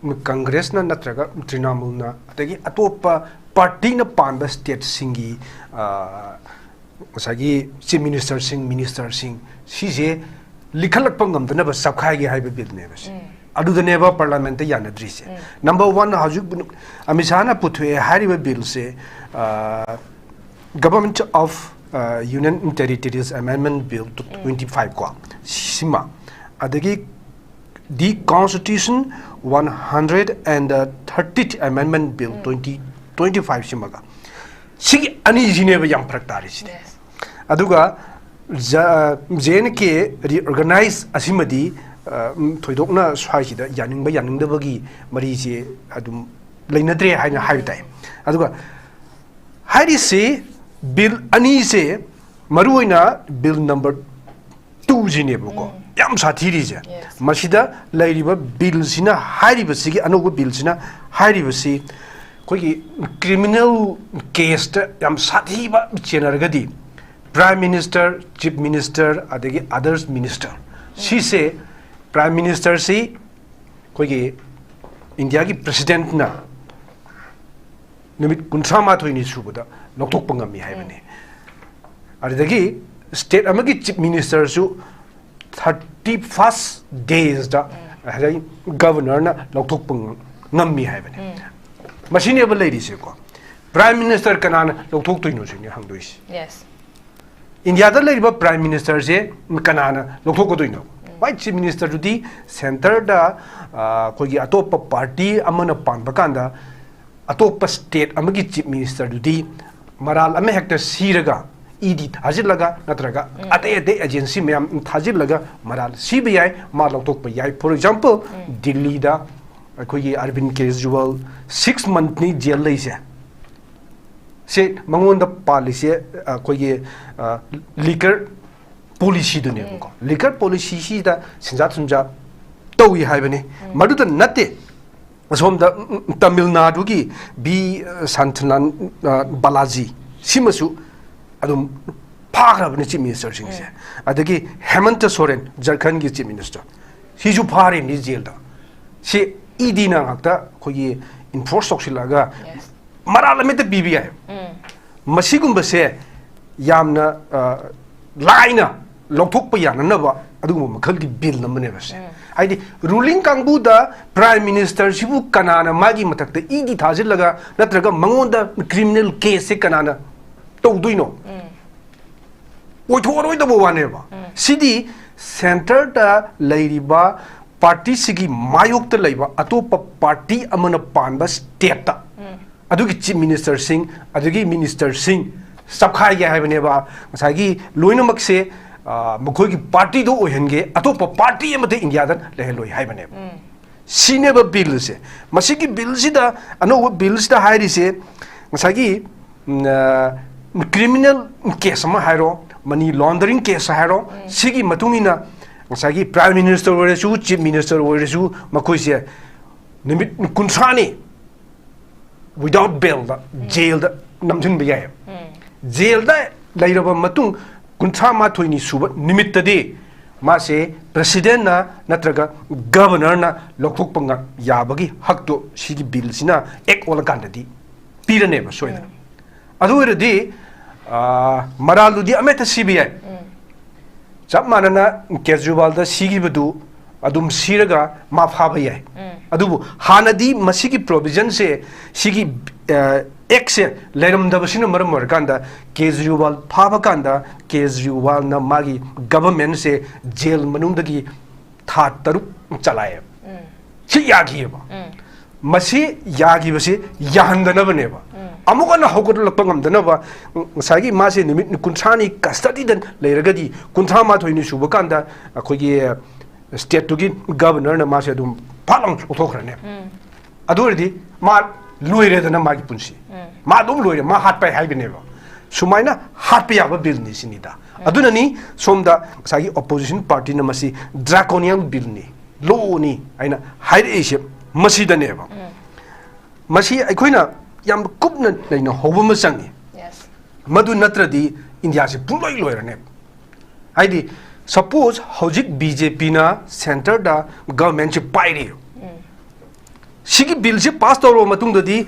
ꯀꯪꯒ꯭ꯔꯦꯁꯅ ꯅꯠꯇ꯭ꯔꯒ ꯇ꯭ꯔꯤꯅꯥꯃꯨꯜꯅ, ꯑꯗꯒꯤ ꯑꯇꯣꯞꯄ ꯄꯥꯔꯇꯤꯅ ꯄꯥꯟꯕ ꯁ꯭ꯇꯦꯠꯁꯤꯡꯒꯤ, ꯑ, ꯉꯁꯥꯏꯒꯤ ꯆꯤꯐ ꯃꯤꯅꯤꯁꯇꯔꯁꯤꯡ, ꯃꯤꯅꯤꯁꯇꯔꯁꯤꯡ, ꯁꯤꯁꯦ ꯂꯤꯈꯠꯂꯛꯄ ꯉꯝꯗꯅꯕ ꯆꯞꯈꯥꯏꯒꯦ ꯍꯥꯏꯕ ꯕꯤꯜꯅꯦꯕ ꯁꯤ꯫ ꯎꯝ꯫ ꯑꯗꯨꯗꯅꯦꯕ ꯄꯥꯔꯂꯥꯃꯦꯟꯠꯇ ꯌꯥꯅꯗ꯭ꯔꯤꯁꯦ꯫ ꯎꯝ꯫ ꯅꯝꯕꯔ ꯋꯥꯟ, ꯍꯧꯖꯤꯛ ꯑꯃꯤꯠ ꯁꯥꯍꯅ ꯄꯨꯊꯣꯛꯑꯦ ꯍꯥꯏꯔꯤꯕ ꯕꯤꯜꯁꯦ, ꯑ, Government of, ꯑ, Union Territories Amendment Bill ꯎꯝ꯫ Twenty five ꯀꯣ, ꯁꯤꯃ, ꯑꯗꯒꯤ the Constitution one hundred and thirtieth Amendment Bill um. Twenty twenty five ꯁꯤꯃꯒ, ꯁꯤꯒꯤ ꯑꯅꯤꯁꯤꯅꯦꯕ ꯌꯥꯝ ꯐꯔꯛ ꯇꯥꯔꯤꯁꯤꯗꯤ꯫ Yes. ꯑꯗꯨꯒ ꯖ-, ꯖꯦ ꯑꯦꯟ ꯀꯦ ꯔꯤꯑꯣꯔꯒꯅꯥꯏꯖ ꯑꯁꯤꯃꯗꯤ, ꯑ, ꯎꯝ, ꯊꯣꯏꯗꯣꯛꯅ ꯁ꯭ꯋꯥꯏꯁꯤꯗ ꯌꯥꯅꯤꯡꯕ ꯌꯥꯅꯤꯡꯗꯕꯒꯤ ꯃꯔꯤꯁꯦ ꯑꯗꯨꯝ ꯂꯩꯅꯗ꯭ꯔꯦ ꯍꯥꯏꯅ ꯍꯥꯏꯕ ꯇꯥꯏ꯫ ꯑꯗꯨꯒ ꯍꯥꯏꯔꯤꯁꯤ ꯕꯤꯜ ꯑꯅꯤꯁꯦ, ꯃꯔꯨꯑꯣꯏꯅ ꯕꯤꯜ ꯅꯝꯕꯔ ꯇꯨꯁꯤꯅꯦꯕꯀꯣ, ꯎꯝ꯫ ꯌꯥꯝ ꯁꯥꯊꯤꯔꯤꯁꯦ꯫ Yes. ꯃꯁꯤꯗ ꯂꯩꯔꯤꯕ ꯕꯤꯜꯁꯤꯅ ꯍꯥꯏꯔꯤꯕꯁꯤꯒꯤ, ꯑꯅꯧꯕ ꯕꯤꯜꯁꯤꯅ ꯍꯥꯏꯔꯤꯕꯁꯤ, ꯑꯩꯈꯣꯏꯒꯤ ꯀ꯭ꯔꯤꯃꯤꯅꯦꯜ ꯀꯦꯁꯇ ꯌꯥꯝ ꯁꯥꯊꯤꯕ ꯆꯦꯟꯅꯔꯒꯗꯤ, ꯄ꯭ꯔꯥꯏꯝ ꯃꯤꯅꯤꯁꯇꯔ, ꯆꯤꯐ ꯃꯤꯅꯤꯁꯇꯔ, ꯑꯗꯒꯤ ꯑꯗꯔꯁ ꯃꯤꯅꯤꯁꯇꯔ, ꯁꯤꯁꯦ, ꯄ꯭ꯔꯥꯏꯝ ꯃꯤꯅꯤꯁꯇꯔꯁꯤ ꯑꯩꯈꯣꯏꯒꯤ ꯏꯟꯗꯤꯌꯥꯒꯤ ꯄ꯭ꯔꯁꯤꯗꯦꯟꯠꯅ ꯅꯨꯃꯤꯠ ꯀꯨꯟꯊ꯭ꯔꯥ ꯃꯥꯊꯣꯏꯅꯤ ꯁꯨꯕꯗ ꯂꯧꯊꯣꯛꯄ ꯉꯝꯃꯤ ꯍꯥꯏꯕꯅꯤ꯫ ꯎꯝ꯫ ꯑꯗꯨꯗꯒꯤ ꯁ꯭ꯇꯦꯠ ꯑꯃꯒꯤ ꯆꯤꯐ ꯃꯤꯅꯤꯁꯇꯔꯁꯨ thirty first daysꯗ, ꯎꯝ꯫ ꯉꯁꯥꯏ ꯒꯕꯔꯅꯔꯅ ꯂꯧꯊꯣꯛꯄ ꯉꯝꯃꯤ ꯍꯥꯏꯕꯅꯤ꯫ ꯎꯝ꯫ ꯃꯁꯤꯅꯦꯕ ꯂꯩꯔꯤꯁꯦꯀꯣ꯫ ꯄ꯭ꯔꯥꯏꯝ ꯃꯤꯅꯤꯁꯇꯔ ꯀꯅꯥꯅ ꯂꯧꯊꯣꯛꯇꯣꯏꯅꯣ ꯁꯤꯅꯦ ꯍꯪꯗꯣꯏꯁꯦ꯫ Yes. ꯏꯟꯗꯤꯌꯥꯗ ꯂꯩꯔꯤꯕ ꯄ꯭ꯔꯥꯏꯝ ꯃꯤꯅꯤꯁꯇꯔꯁꯦ ꯀꯅꯥꯅ ꯂꯧꯊꯣꯛꯀꯗꯣꯏꯅꯣ? ꯎꯝ꯫ ꯍꯣꯏ, ꯆꯤꯐ ꯃꯤꯅꯤꯁꯇꯔꯗꯨꯗꯤ ꯁꯦꯟꯇꯔꯗ, ꯑ, ꯑꯩꯈꯣꯏꯒꯤ ꯑꯇꯣꯞꯄ ꯄꯥꯔꯇꯤ ꯑꯃꯅ ꯄꯥꯟꯕ ꯀꯥꯟꯗ ꯑꯇꯣꯞꯄ state ꯑꯃꯒꯤ chief ministerꯗꯨꯗꯤ ꯃꯔꯥꯜ ꯑꯃ ꯍꯦꯛꯇ ꯁꯤꯔꯒ ꯏ ꯗꯤ ꯊꯥꯖꯤꯜꯂꯒ ꯅꯠꯇ꯭ꯔꯒ ꯑꯇꯩ ꯑꯇꯩ agency ꯃꯌꯥꯝ ꯊꯥꯖꯤꯜꯂꯒ ꯃꯔꯥꯜ ꯁꯤꯕ ꯌꯥꯏ, ꯃꯥ ꯂꯧꯊꯣꯛꯄ ꯌꯥꯏ꯫ For example, ꯗꯤꯜꯂꯤꯗ ꯑꯩꯈꯣꯏꯒꯤ ꯑꯔꯕꯤꯟ ꯀꯦꯖꯔꯤꯋꯥꯜ six monthꯅꯤ jail ꯂꯩꯁꯦ꯫ ꯁꯤ ꯃꯉꯣꯟꯗ ꯄꯥꯜꯂꯤꯁꯦ ꯑꯩꯈꯣꯏꯒꯤ liquor policyꯗꯨꯅꯦꯕꯀꯣ꯫ Liquor policyꯁꯤꯗ ꯁꯦꯟꯖꯥ ꯊꯨꯝꯖꯥ ꯇꯧꯏ ꯍꯥꯏꯕꯅꯤ꯫ ꯃꯗꯨꯗ ꯅꯠꯇꯦ, ꯑꯁꯣꯝꯗ ꯎꯝ, ꯎꯝ, ꯇꯥꯃꯤꯜ ꯅꯥꯗꯨꯒꯤ ꯕꯤ ꯁꯥꯟꯇꯤꯂꯥꯜ ꯕꯥꯂꯥꯖꯤ ꯁꯤꯃꯁꯨ ꯑꯗꯨꯝ ꯐꯥꯈ꯭ꯔꯕꯅꯤ chief ministerꯁꯤꯡꯁꯦ꯫ ꯑꯗꯒꯤ ꯍꯦꯃꯟꯇ ꯁꯣꯔꯦꯟ, ꯖꯔꯈꯟꯒꯤ chief minister, ꯁꯤꯁꯨ ꯐꯥꯔꯤꯕꯅꯤ jailꯗ꯫ ꯁꯤ ꯏ ꯗꯤꯅ ꯉꯥꯛꯇ ꯑꯩꯈꯣꯏꯒꯤ enforce ꯇꯧꯁꯤꯜꯂꯛꯑꯒ ꯃꯔꯥꯜ ꯑꯃꯠꯇ ꯄꯤꯕ ꯌꯥꯏ꯫ ꯃꯁꯤꯒꯨꯝꯕꯁꯦ ꯌꯥꯝꯅ ꯂꯥꯏꯅ ꯂꯧꯊꯣꯛꯄ ꯌꯥꯅꯅꯕ ꯑꯗꯨꯒꯨꯝꯕ ꯃꯈꯜꯒꯤ bill ꯑꯃꯅꯦꯕ ꯁꯦ꯫ ꯍꯥꯏꯗꯤ ruling ꯀꯥꯡꯕꯨꯗ prime ministerꯁꯤꯕꯨ ꯀꯅꯥꯅ ꯃꯥꯒꯤ ꯃꯊꯛꯇ ꯏ ꯗꯤ ꯊꯥꯖꯤꯜꯂꯒ ꯅꯠꯇ꯭ꯔꯒ ꯃꯉꯣꯟꯗ criminal caseꯁꯦ ꯀꯅꯥꯅ ꯇꯧꯗꯣꯏꯅꯣ? ꯑꯣꯏꯊꯣꯛꯑꯔꯣꯏꯗꯕ ꯋꯥꯅꯦꯕ꯫ ꯁꯤꯗꯤ centreꯗ ꯂꯩꯔꯤꯕ partyꯁꯤꯒꯤ ꯃꯥꯌꯣꯛꯇ ꯂꯩꯕ ꯑꯇꯣꯞꯄ party ꯑꯃꯅ ꯄꯥꯟꯕ stateꯇ ꯑꯗꯨꯒꯤ chief ministerꯁꯤꯡ, ꯑꯗꯨꯒꯤ ministerꯁꯤꯡ ꯆꯞꯈꯥꯏꯒꯦ ꯍꯥꯏꯕꯅꯦꯕ꯫ ꯉꯁꯥꯏꯒꯤ ꯂꯣꯏꯅꯃꯛꯁꯦ, ꯑ, ꯃꯈꯣꯏꯒꯤ partyꯗꯣ ꯑꯣꯏꯍꯟꯒꯦ, ꯑꯇꯣꯞꯄ party ꯑꯃꯠꯇ Indiaꯗ ꯂꯩꯍꯜꯂꯣꯏ ꯍꯥꯏꯕꯅꯦꯕ꯫ ꯁꯤꯅꯦꯕ billꯁꯦ꯫ ꯃꯁꯤꯒꯤ billꯁꯤꯗ, ꯑꯅꯧꯕ billꯁꯤꯗ ꯍꯥꯏꯔꯤꯁꯦ, ꯉꯁꯥꯏꯒꯤ, ꯎꯝ, ꯑ, criminal case ꯑꯃ ꯍꯥꯏꯔꯣ, money laundering case ꯍꯥꯏꯔꯣ, ꯁꯤꯒꯤ ꯃꯇꯨꯡ ꯏꯟꯅ ꯉꯁꯥꯏꯒꯤ prime minister ꯑꯣꯏꯔꯁꯨ, chief minister ꯑꯣꯏꯔꯁꯨ, ꯃꯈꯣꯏꯁꯦ ꯅꯨꯃꯤꯠ ꯀꯨꯟꯊ꯭ꯔꯥꯅꯤ without bailꯗ jailꯗ ꯅꯝꯁꯤꯟꯕ ꯌꯥꯏ꯫ Jailꯗ ꯂꯩꯔꯕ ꯃꯇꯨꯡ ꯀꯨꯟꯊ꯭ꯔꯥ ꯃꯥꯊꯣꯏꯅꯤ ꯁꯨꯕ ꯅꯨꯃꯤꯠꯇꯗꯤ ꯃꯥꯁꯦ presidentꯅ ꯅꯠꯇ꯭ꯔꯒ governorꯅ ꯂꯧꯊꯣꯛꯄ ꯉ-, ꯌꯥꯕꯒꯤ ꯍꯛꯇꯣ ꯁꯤꯒꯤ billꯁꯤꯅ act ꯑꯣꯜꯂꯀꯥꯟꯗꯗꯤ ꯄꯤꯔꯅꯦꯕ ꯁꯣꯏꯗꯅ꯫ ꯑꯗꯨ ꯑꯣꯏꯔꯗꯤ, ꯑ, ꯃꯔꯥꯜꯗꯨꯗꯤ ꯑꯃꯍꯦꯛꯇ ꯁꯤꯕ ꯌꯥꯏ꯫ ꯆꯞ ꯃꯥꯟꯅꯅ ꯀꯦꯖꯔꯤꯋꯥꯜꯗ ꯁꯤꯈꯤꯕꯗꯨ ꯑꯗꯨꯝ ꯁꯤꯔꯒ ꯃꯥ ꯐꯥꯕ ꯌꯥꯏ꯫ ꯑꯗꯨꯕꯨ ꯍꯥꯟꯅꯗꯤ ꯃꯁꯤꯒꯤ provisionꯁꯦ, ꯁꯤꯒꯤ, ꯑ, actꯁꯦ ꯂꯩꯔꯝꯗꯕꯁꯤꯅ ꯃꯔꯝ ꯑꯣꯏꯔꯀꯥꯟꯗ ꯀꯦꯖꯔꯤꯋꯥꯜ ꯐꯥꯕ ꯀꯥꯟꯗ ꯀꯦꯖꯔꯤꯋꯥꯜꯅ ꯃꯥꯒꯤ governmentꯁꯦ jail ꯃꯅꯨꯡꯗꯒꯤ ꯊꯥ ꯇꯔꯨꯛ ꯆꯂꯥꯏꯌꯦꯕ꯫ ꯁꯤ ꯌꯥꯈꯤꯑꯕ꯫ ꯃꯁꯤ ꯌꯥꯈꯤꯕꯁꯤ ꯌꯥꯍꯟꯗꯅꯕꯅꯦꯕ꯫ ꯑꯃꯨꯛ ꯍꯟꯅ ꯍꯧꯒꯠꯂꯛꯄ ꯉꯝꯗꯅꯕ, ꯉꯁꯥꯏꯒꯤ ꯃꯥꯁꯦ ꯅꯨꯃꯤꯠ ꯀꯨꯟꯊ꯭ꯔꯥꯅꯤ custody ꯗ ꯂꯩꯔꯒꯗꯤ, ꯀꯨꯟꯊ꯭ꯔꯥ ꯃꯥꯊꯣꯏꯅꯤ ꯁꯨꯕ ꯀꯥꯟꯗ ꯑꯩꯈꯣꯏꯒꯤ state ꯇꯨꯒꯤ governor ꯅ ꯃꯥꯁꯦ ꯑꯗꯨꯝ ꯐꯥꯠ ꯂꯥꯎꯅ ꯂꯧꯊꯣꯛꯈ꯭ꯔꯅꯦꯕ꯫ ꯑꯗꯨ ꯑꯣꯏꯔꯗꯤ ꯃꯥ ꯂꯣꯏꯔꯦꯗꯅ, ꯃꯥꯒꯤ ꯄꯨꯟꯁꯤ꯫ ꯃꯥ ꯑꯗꯨꯝ ꯂꯣꯏꯔꯦ, ꯃꯥ ꯍꯥꯠꯄ ꯍꯥꯏꯕꯅꯦꯕ꯫ ꯁꯨꯃꯥꯏꯅ ꯍꯥꯠꯄ ꯌꯥꯕ bill ꯅꯤ ꯁꯤꯅꯤꯗ꯫ ꯑꯗꯨꯅꯅꯤ ꯁꯣꯝꯗ ꯉꯁꯥꯏꯒꯤ opposition party ꯅ ꯃꯁꯤ draconian bill ꯅꯤ, law ꯅꯤ ꯍꯥꯏꯅ ꯍꯥꯏꯔꯛꯏꯁꯦ ꯃꯁꯤꯗꯅꯦꯕ꯫ ꯃꯁꯤ ꯑꯩꯈꯣꯏꯅ ꯌꯥꯝ ꯀꯨꯞꯅ ꯅꯩꯅꯍꯧꯕ ꯑꯃ ꯆꯪꯉꯤ꯫ ꯃꯗꯨ ꯅꯠꯇ꯭ꯔꯗꯤ ꯏꯟꯗꯤꯌꯥꯁꯤ ꯄꯨꯡꯂꯣꯏ ꯂꯣꯏꯔꯅꯦꯕ꯫ ꯍꯥꯏꯗꯤ, suppose ꯍꯧꯖꯤꯛ B J P ꯅ centre ꯗ government ꯁꯤ ꯄꯥꯏꯔꯤ꯫ ꯁꯤꯒꯤ bill ꯁꯤ pass ꯇꯧꯔꯕ ꯃꯇꯨꯡꯗꯗꯤ,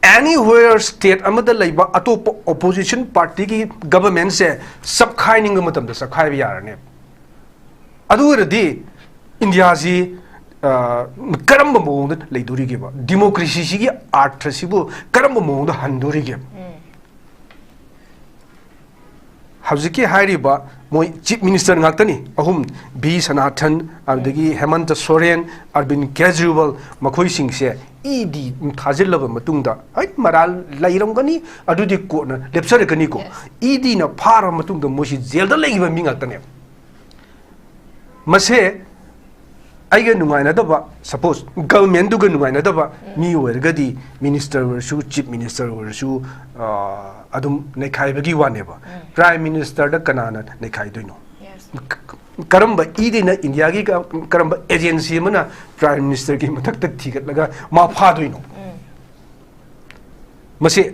anywhere state ꯑꯃꯗ ꯂꯩꯕ ꯑꯇꯣꯞꯄ opposition party ꯒꯤ government ꯁꯦ ꯆꯞꯈꯥꯏꯅꯤꯡꯕ ꯃꯇꯝꯗ ꯆꯞꯈꯥꯏꯕ ꯌꯥꯔꯅꯦꯕ꯫ ꯑꯗꯨ ꯑꯣꯏꯔꯗꯤ ꯏꯟꯗꯤꯌꯥꯁꯤ, ꯑ, ꯀꯔꯝꯕ ꯃꯑꯣꯡꯗ ꯂꯩꯗꯣꯔꯤꯒꯦꯕ? Democracy ꯁꯤꯒꯤ ꯑꯥꯔꯊꯁꯤꯕꯨ ꯀꯔꯝꯕ ꯃꯑꯣꯡꯗ ꯍꯟꯗꯣꯔꯤꯒꯦꯕ? ꯍꯧꯖꯤꯛꯀꯤ ꯍꯥꯏꯔꯤꯕ ꯃꯣꯏ chief minister ꯉꯥꯛꯇꯅꯤ ꯑꯍꯨꯝ, ꯚꯤ ꯁꯅꯥꯊꯟ, ꯑꯗꯒꯤ ꯍꯦꯃꯟꯇ ꯁꯣꯔꯦꯟ, ꯑꯔꯕꯤꯟ ꯀꯦꯖꯔꯤꯋꯥꯜ, ꯃꯈꯣꯏꯁꯤꯡꯁꯦ E D ꯊꯥꯖꯤꯜꯂꯕ ꯃꯇꯨꯡꯗ, ꯍꯣꯏ, ꯃꯔꯥꯜ ꯂꯩꯔꯝꯒꯅꯤ, ꯑꯗꯨꯗꯤ ꯀꯣꯟꯅ ꯂꯦꯞꯆꯔꯛꯀꯅꯤꯀꯣ꯫ E D ꯅ ꯐꯥꯔꯕ ꯃꯇꯨꯡꯗ ꯃꯣꯏꯁꯤ ꯖꯦꯜꯗ ꯂꯩꯈꯤꯕ ꯃꯤ ꯉꯥꯛꯇꯅꯦꯕ꯫ ꯃꯁꯦ ꯑꯩꯒ ꯅꯨꯡꯉꯥꯏꯅꯗꯕ, suppose government ꯗꯨꯒ ꯅꯨꯡꯉꯥꯏꯅꯗꯕ ꯃꯤ ꯑꯣꯏꯔꯒꯗꯤ, minister ꯑꯣꯏꯔꯁꯨ, chief minister ꯑꯣꯏꯔꯁꯨ, ꯑ, ꯑꯗꯨꯝ ꯅꯩꯈꯥꯏꯕꯒꯤ ꯋꯥꯅꯦꯕ꯫ Prime minister ꯗ ꯀꯅꯥꯅ ꯅꯩꯈꯥꯏꯗꯣꯏꯅꯣ? ꯀ-, ꯀꯔꯝꯕ E D ꯅ, ꯏꯟꯗꯤꯌꯥꯒꯤ ꯀ-, ꯀꯔꯝꯕ agency ꯑꯃꯅ prime minister ꯒꯤ ꯃꯊꯛꯇ ꯊꯤꯒꯠꯂꯒ ꯃꯥ ꯐꯥꯗꯣꯏꯅꯣ? ꯃꯁꯤ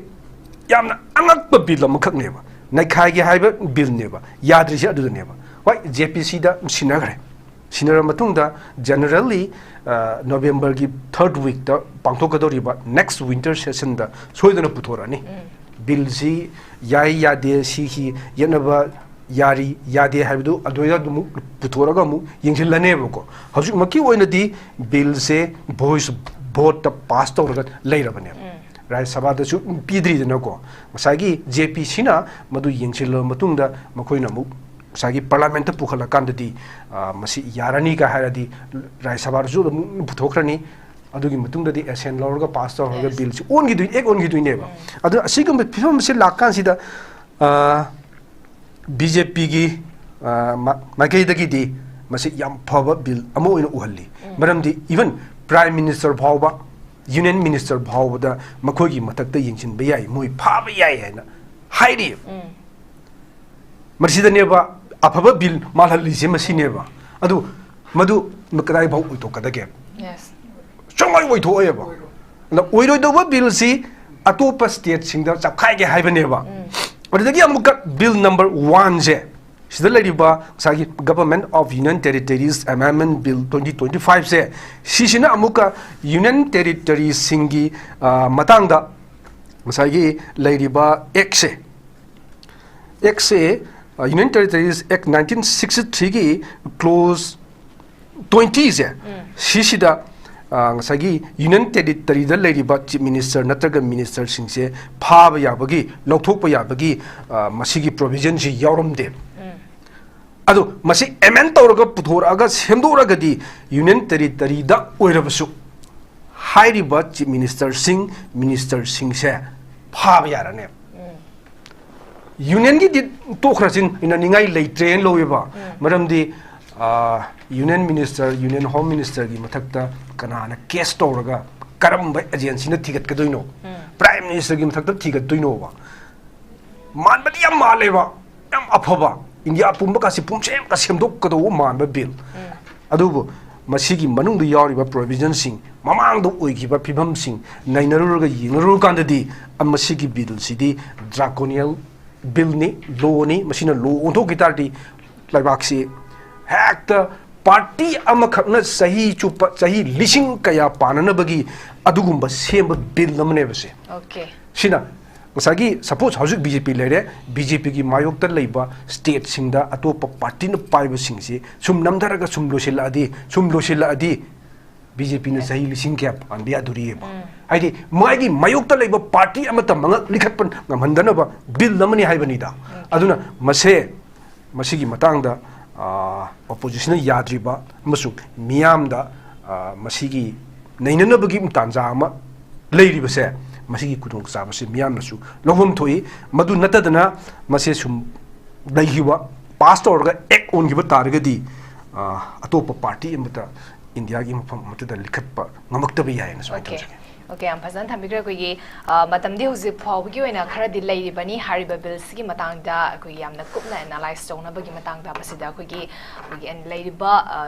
ꯌꯥꯝꯅ ꯑꯉꯛꯄ bill ꯑꯃꯈꯛꯅꯦꯕ, ꯅꯩꯈꯥꯏꯒꯦ ꯍꯥꯏꯕ bill ꯅꯦꯕ, ꯌꯥꯗ꯭ꯔꯤꯁꯦ ꯑꯗꯨꯗꯅꯦꯕ꯫ ꯍꯣꯏ, J P C ꯗ ꯁꯤꯟꯅꯈ꯭ꯔꯦ꯫ ꯁꯤꯟꯅꯔꯕ ꯃꯇꯨꯡꯗ, generally, ꯑ, November ꯒꯤ third week ꯇ ꯄꯥꯡꯊꯣꯛꯀꯗꯧꯔꯤꯕ next winter session ꯗ ꯁꯣꯏꯗꯅ ꯄꯨꯊꯣꯔꯛꯑꯅꯤ꯫ Bill ꯁꯤ ꯌꯥꯏ ꯌꯥꯗꯦ, ꯁꯤꯒꯤ ꯌꯦꯠꯅꯕ ꯌꯥꯔꯤ ꯌꯥꯗꯦ ꯍꯥꯏꯕꯗꯨ ꯑꯗꯨꯗ ꯑꯃꯨꯛ ꯄꯨꯊꯣꯔꯛꯑꯒ ꯑꯃꯨꯛ ꯌꯦꯡꯁꯤꯜꯂꯅꯦꯕꯀꯣ꯫ ꯍꯧꯖꯤꯛꯃꯛꯀꯤ ꯑꯣꯏꯅꯗꯤ bill ꯁꯦ voice vote ꯇ pass ꯇꯧꯔꯒ ꯂꯩꯔꯕꯅꯦꯕ꯫ ꯔꯥꯖ꯭ꯌ ꯁꯚꯥꯗꯁꯨ ꯄꯤꯗ꯭ꯔꯤꯗꯅꯀꯣ꯫ ꯉꯁꯥꯏꯒꯤ J P C ꯅ ꯃꯗꯨ ꯌꯦꯡꯁꯤꯜꯂꯕ ꯃꯇꯨꯡꯗ ꯃꯈꯣꯏꯅ ꯑꯃꯨꯛ ꯉꯁꯥꯏꯒꯤ parliament ꯇ ꯄꯨꯈꯠꯂꯀꯥꯟꯗꯗꯤ, ꯑ, ꯃꯁꯤ ꯌꯥꯔꯅꯤꯒ ꯍꯥꯏꯔꯗꯤ ꯔꯥꯖ꯭ꯌ ꯁꯚꯥꯗꯁꯨ ꯑꯗꯨꯝ ꯄꯨꯊꯣꯛꯈ꯭ꯔꯅꯤ꯫ ꯑꯗꯨꯒꯤ ꯃꯇꯨꯡꯗꯗꯤ ꯑꯦꯁꯦꯟ ꯂꯧꯔꯒ ꯄꯥꯁ ꯇꯧꯔꯒ Yes. ꯕꯤꯜꯁꯤ ꯑꯣꯟꯈꯤꯗꯣꯏꯅꯤ, ꯑꯦꯛ ꯑꯣꯟꯈꯤꯗꯣꯏꯅꯦꯕ꯫ ꯑꯗꯨꯅ ꯑꯁꯤꯒꯨꯝꯕ ꯐꯤꯕꯝ ꯑꯁꯤ ꯂꯥꯛꯀꯥꯟꯁꯤꯗ, ꯕꯤ ꯖꯦ ꯄꯤꯒꯤ ꯃꯥꯏꯀꯩꯗꯒꯤꯗꯤ ꯃꯁꯤ ꯌꯥꯝ ꯐꯕ ꯕꯤꯜ ꯑꯃ ꯑꯣꯏꯅ ꯎꯍꯜꯂꯤ꯫ ꯃꯔꯝꯗꯤ ꯏꯚꯟ ꯄ꯭ꯔꯥꯏꯝ ꯃꯤꯅꯤꯁꯇꯔ ꯐꯥꯎꯕ, ꯌꯨꯅꯤꯌꯟ ꯃꯤꯅꯤꯁꯇꯔ ꯐꯥꯎꯕꯗ ꯃꯈꯣꯏꯒꯤ ꯃꯊꯛꯇ ꯌꯦꯡꯁꯤꯟꯕ ꯌꯥꯏ, ꯃꯣꯏ ꯐꯥꯕ ꯌꯥꯏ ꯍꯥꯏꯅ ꯍꯥꯏꯔꯤ꯫ ꯃꯁꯤꯗꯅꯦꯕ ꯑꯐꯕ ꯕꯤꯜ ꯃꯥꯜꯍꯜꯂꯤꯁꯦ, ꯃꯁꯤꯅꯦꯕ꯫ ꯑꯗꯨ ꯃꯗꯨ ꯀꯗꯥꯏ ꯐꯥꯎ ꯑꯣꯏꯊꯣꯛꯀꯗꯒꯦ? Yes. ꯁꯨꯡꯑꯣꯏ ꯑꯣꯏꯊꯣꯛꯑꯣꯏꯕ꯫ ꯑꯗ ꯑꯣꯏꯔꯣꯏꯗꯧꯕ ꯕꯤꯜꯁꯤ ꯑꯇꯣꯞꯄ ꯁ꯭ꯇꯦꯠꯁꯤꯡꯗ ꯆꯞꯈꯥꯏꯒꯦ ꯍꯥꯏꯕꯅꯦꯕ꯫ ꯑꯗꯨꯗꯒꯤ ꯑꯃꯨꯛꯀ ꯕꯤꯜ ꯅꯝꯕꯔ ꯋꯥꯟꯁꯦ, ꯁꯤꯗ ꯂꯩꯔꯤꯕ ꯉꯁꯥꯏꯒꯤ Government of Union Territories Amendment Bill twenty twenty five ꯁꯦ, ꯁꯤꯁꯤꯅ ꯑꯃꯨꯛꯀ ꯌꯨꯅꯤꯌꯟ ꯇꯦꯔꯤꯇꯣꯔꯤꯁꯤꯡꯒꯤ, ꯑ, ꯃꯇꯥꯡꯗ ꯉꯁꯥꯏꯒꯤ ꯂꯩꯔꯤꯕ ꯑꯦꯛꯁꯦ, ꯑꯦꯛꯁꯦ, ꯑ, Union Territories Act nineteen sixty three ꯒꯤ clause twenty ꯁꯦ, ꯁꯤꯁꯤꯗ, ꯑ, ꯉꯁꯥꯏꯒꯤ ꯌꯨꯅꯤꯌꯟ ꯇꯦꯔꯤꯇꯣꯔꯤꯗ ꯂꯩꯔꯤꯕ ꯆꯤꯐ ꯃꯤꯅꯤꯁꯇꯔ ꯅꯠꯇ꯭ꯔꯒ ꯃꯤꯅꯤꯁꯇꯔꯁꯤꯡꯁꯦ ꯐꯥꯕ ꯌꯥꯕꯒꯤ, ꯂꯧꯊꯣꯛꯄ ꯌꯥꯕꯒꯤ, ꯑ, ꯃꯁꯤꯒꯤ ꯄ꯭ꯔꯣꯚꯤꯖꯟꯁꯤ ꯌꯥꯎꯔꯝꯗꯦ꯫ ꯑꯗꯣ ꯃꯁꯤ ꯑꯦꯃꯦꯟ ꯇꯧꯔꯒ ꯄꯨꯊꯣꯔꯛꯑꯒ ꯁꯦꯝꯗꯣꯛꯑꯒꯗꯤ ꯌꯨꯅꯤꯌꯟ ꯇꯦꯔꯤꯇꯣꯔꯤꯗ ꯑꯣꯏꯔꯕꯁꯨ ꯍꯥꯏꯔꯤꯕ ꯆꯤꯐ ꯃꯤꯅꯤꯁꯇꯔꯁꯤꯡ, ꯃꯤꯅꯤꯁꯇꯔꯁꯤꯡꯁꯦ ꯐꯥꯕ ꯌꯥꯔꯅꯦꯕ꯫ ꯌꯨꯅꯤꯌꯟꯒꯤꯗꯤ ꯇꯣꯛꯈ꯭ꯔꯁꯤꯟ, ꯏꯟꯅꯅꯤꯡꯉꯥꯏ ꯂꯩꯇ꯭ꯔꯦꯅ ꯂꯧꯋꯦꯕ꯫ ꯃꯔꯝꯗꯤ, ꯑ, ꯌꯨꯅꯤꯌꯟ ꯃꯤꯅꯤꯁꯇꯔ, ꯌꯨꯅꯤꯌꯟ ꯍꯣꯝ ꯃꯤꯅꯤꯁꯇꯔꯒꯤ ꯃꯊꯛꯇ ꯀꯅꯥꯅ ꯀꯦꯁ ꯇꯧꯔꯒ ꯀꯔꯝꯕ ꯑꯦꯖꯦꯟꯁꯤꯅ ꯊꯤꯒꯠꯀꯗꯣꯏꯅꯣ? ꯄ꯭ꯔꯥꯏꯝ ꯃꯤꯅꯤꯁꯇꯔꯒꯤ ꯃꯊꯛꯇ ꯊꯤꯒꯠꯇꯣꯏꯅꯣꯕ? ꯃꯥꯟꯕꯗꯤ ꯌꯥꯝ ꯃꯥꯜꯂꯦꯕ, ꯌꯥꯝ ꯑꯐꯕ, ꯏꯟꯗꯤꯌꯥ ꯄꯨꯝꯕꯀꯥꯁꯦ ꯄꯨꯝꯁꯦꯝꯒ ꯁꯦꯝꯗꯣꯛꯀꯗꯧꯕ ꯃꯥꯟꯕ ꯕꯤꯜ꯫ ꯑꯗꯨꯕꯨ ꯃꯁꯤꯒꯤ ꯃꯅꯨꯡꯗ ꯌꯥꯎꯔꯤꯕ ꯄ꯭ꯔꯣꯚꯤꯖꯟꯁꯤꯡ, ꯃꯃꯥꯡꯗ ꯑꯣꯏꯈꯤꯕ ꯐꯤꯕꯝꯁꯤꯡ ꯅꯩꯅꯔꯨꯔꯒ ꯌꯦꯡꯅꯔꯨꯔꯀꯥꯟꯗꯗꯤ, ꯑ, ꯃꯁꯤꯒꯤ ꯕꯤꯜꯁꯤꯗꯤ ꯗ꯭ꯔꯥꯀꯣꯅꯤꯌꯜ ꯕꯤꯜꯅꯤ, ꯂꯣꯅꯤ꯫ ꯃꯁꯤꯅ ꯂꯣ ꯑꯣꯟꯊꯣꯛꯈꯤ ꯇꯥꯔꯗꯤ ꯂꯩꯕꯥꯛꯁꯤ ꯍꯦꯛꯇ ꯄꯥꯔꯇꯤ ꯑꯃꯈꯛꯅ ꯆꯍꯤ ꯆꯨꯞꯄ, ꯆꯍꯤ ꯂꯤꯁꯤꯡ ꯀꯌꯥ ꯄꯥꯟꯅꯅꯕꯒꯤ ꯑꯗꯨꯒꯨꯝꯕ ꯁꯦꯝꯕ ꯕꯤꯜ ꯑꯃꯅꯦꯕ ꯁꯦ꯫ Okay. ꯁꯤꯅ ꯉꯁꯥꯏꯒꯤ, ꯁꯄꯣꯁ, ꯍꯧꯖꯤꯛ ꯕꯤ ꯖꯦ ꯄꯤ ꯂꯩꯔꯦ, ꯕꯤ ꯖꯦ ꯄꯤꯒꯤ ꯃꯥꯌꯣꯛꯇ ꯂꯩꯕ ꯁ꯭ꯇꯦꯠꯁꯤꯡꯗ ꯑꯇꯣꯞꯄ ꯄꯥꯔꯇꯤꯅ ꯄꯥꯏꯕꯁꯤꯡꯁꯤ ꯁꯨꯝ ꯅꯝꯊꯔꯒ ꯁꯨꯝ ꯂꯣꯏꯁꯤꯜꯂꯛꯑꯗꯤ, ꯁꯨꯝ ꯂꯣꯏꯁꯤꯜꯂꯛꯑꯗꯤ, ꯕꯤ ꯖꯦ ꯄꯤꯅ ꯆꯍꯤ ꯂꯤꯁꯤꯡ ꯀꯌꯥ ꯄꯥꯟꯕ ꯌꯥꯗꯣꯔꯤꯑꯕ? ꯍꯥꯏꯗꯤ, ꯃꯥꯒꯤ ꯃꯥꯌꯣꯛꯇ ꯂꯩꯕ ꯄꯥꯔꯇꯤ ꯑꯃꯠꯇ ꯃꯉꯛ ꯂꯤꯈꯠꯄ ꯉꯝꯍꯟꯗꯅꯕ ꯕꯤꯜ ꯑꯃꯅꯤ ꯍꯥꯏꯕꯅꯤꯗ꯫ ꯑꯗꯨꯅ ꯃꯁꯦ, ꯃꯁꯤꯒꯤ ꯃꯇꯥꯡꯗ, ꯑ, ꯑꯣꯄꯣꯖꯤꯁꯟꯅ ꯌꯥꯗ꯭ꯔꯤꯕ ꯑꯃꯁꯨꯡ ꯃꯤꯌꯥꯝꯗ, ꯑ, ꯃꯁꯤꯒꯤ ꯅꯩꯅꯅꯕꯒꯤ ꯇꯥꯟꯖꯥ ꯑꯃ ꯂꯩꯔꯤꯕꯁꯦ, ꯃꯁꯤꯒꯤ ꯈꯨꯗꯣꯡꯆꯥꯕꯁꯤ ꯃꯤꯌꯥꯝꯅꯁꯨ ꯂꯧꯐꯝ ꯊꯣꯛꯏ꯫ ꯃꯗꯨ ꯅꯠꯇꯗꯅ ꯃꯁꯤ ꯁꯨꯝ ꯂꯩꯈꯤꯕ, ꯄꯥꯁ ꯇꯧꯔꯒ ꯑꯦꯛ ꯑꯣꯟꯈꯤꯕ ꯇꯥꯔꯒꯗꯤ, ꯑ, ꯑꯇꯣꯞꯄ ꯄꯥꯔꯇꯤ ꯑꯃꯠꯇ ꯏꯟꯗꯤꯌꯥꯒꯤ ꯃꯐꯝ ꯑꯃꯠꯇꯗ ꯂꯤꯡꯈꯠꯄ ꯉꯝꯃꯛꯇꯕ ꯌꯥꯏ ꯍꯥꯏꯅ ꯁꯨꯃꯥꯏꯅ Okay. ꯊꯝꯖꯒꯦ꯫ Okay, ꯌꯥꯝ ꯐꯖꯅ ꯊꯝꯕꯤꯈ꯭ꯔꯦ꯫ ꯑꯩꯈꯣꯏꯒꯤ, ꯑ, ꯃꯇꯝꯗꯤ ꯍꯧꯖꯤꯛ ꯐꯥꯎꯕꯒꯤ ꯑꯣꯏꯅ ꯈꯔꯗꯤ ꯂꯩꯔꯤꯕꯅꯤ꯫ ꯍꯥꯏꯔꯤꯕ ꯕꯤꯜꯁꯤꯒꯤ ꯃꯇꯥꯡꯗ ꯑꯩꯈꯣꯏꯒꯤ ꯌꯥꯝꯅ ꯀꯨꯞꯅ ꯑꯦꯅꯥꯂꯥꯏꯁ ꯇꯧꯅꯕꯒꯤ ꯃꯇꯥꯡꯗ ꯃꯁꯤꯗ ꯑꯩꯈꯣꯏꯒꯤ, ꯑꯩꯈꯣꯏꯒꯤ ꯑꯦꯟ-, ꯂꯩꯔꯤꯕ, ꯑ,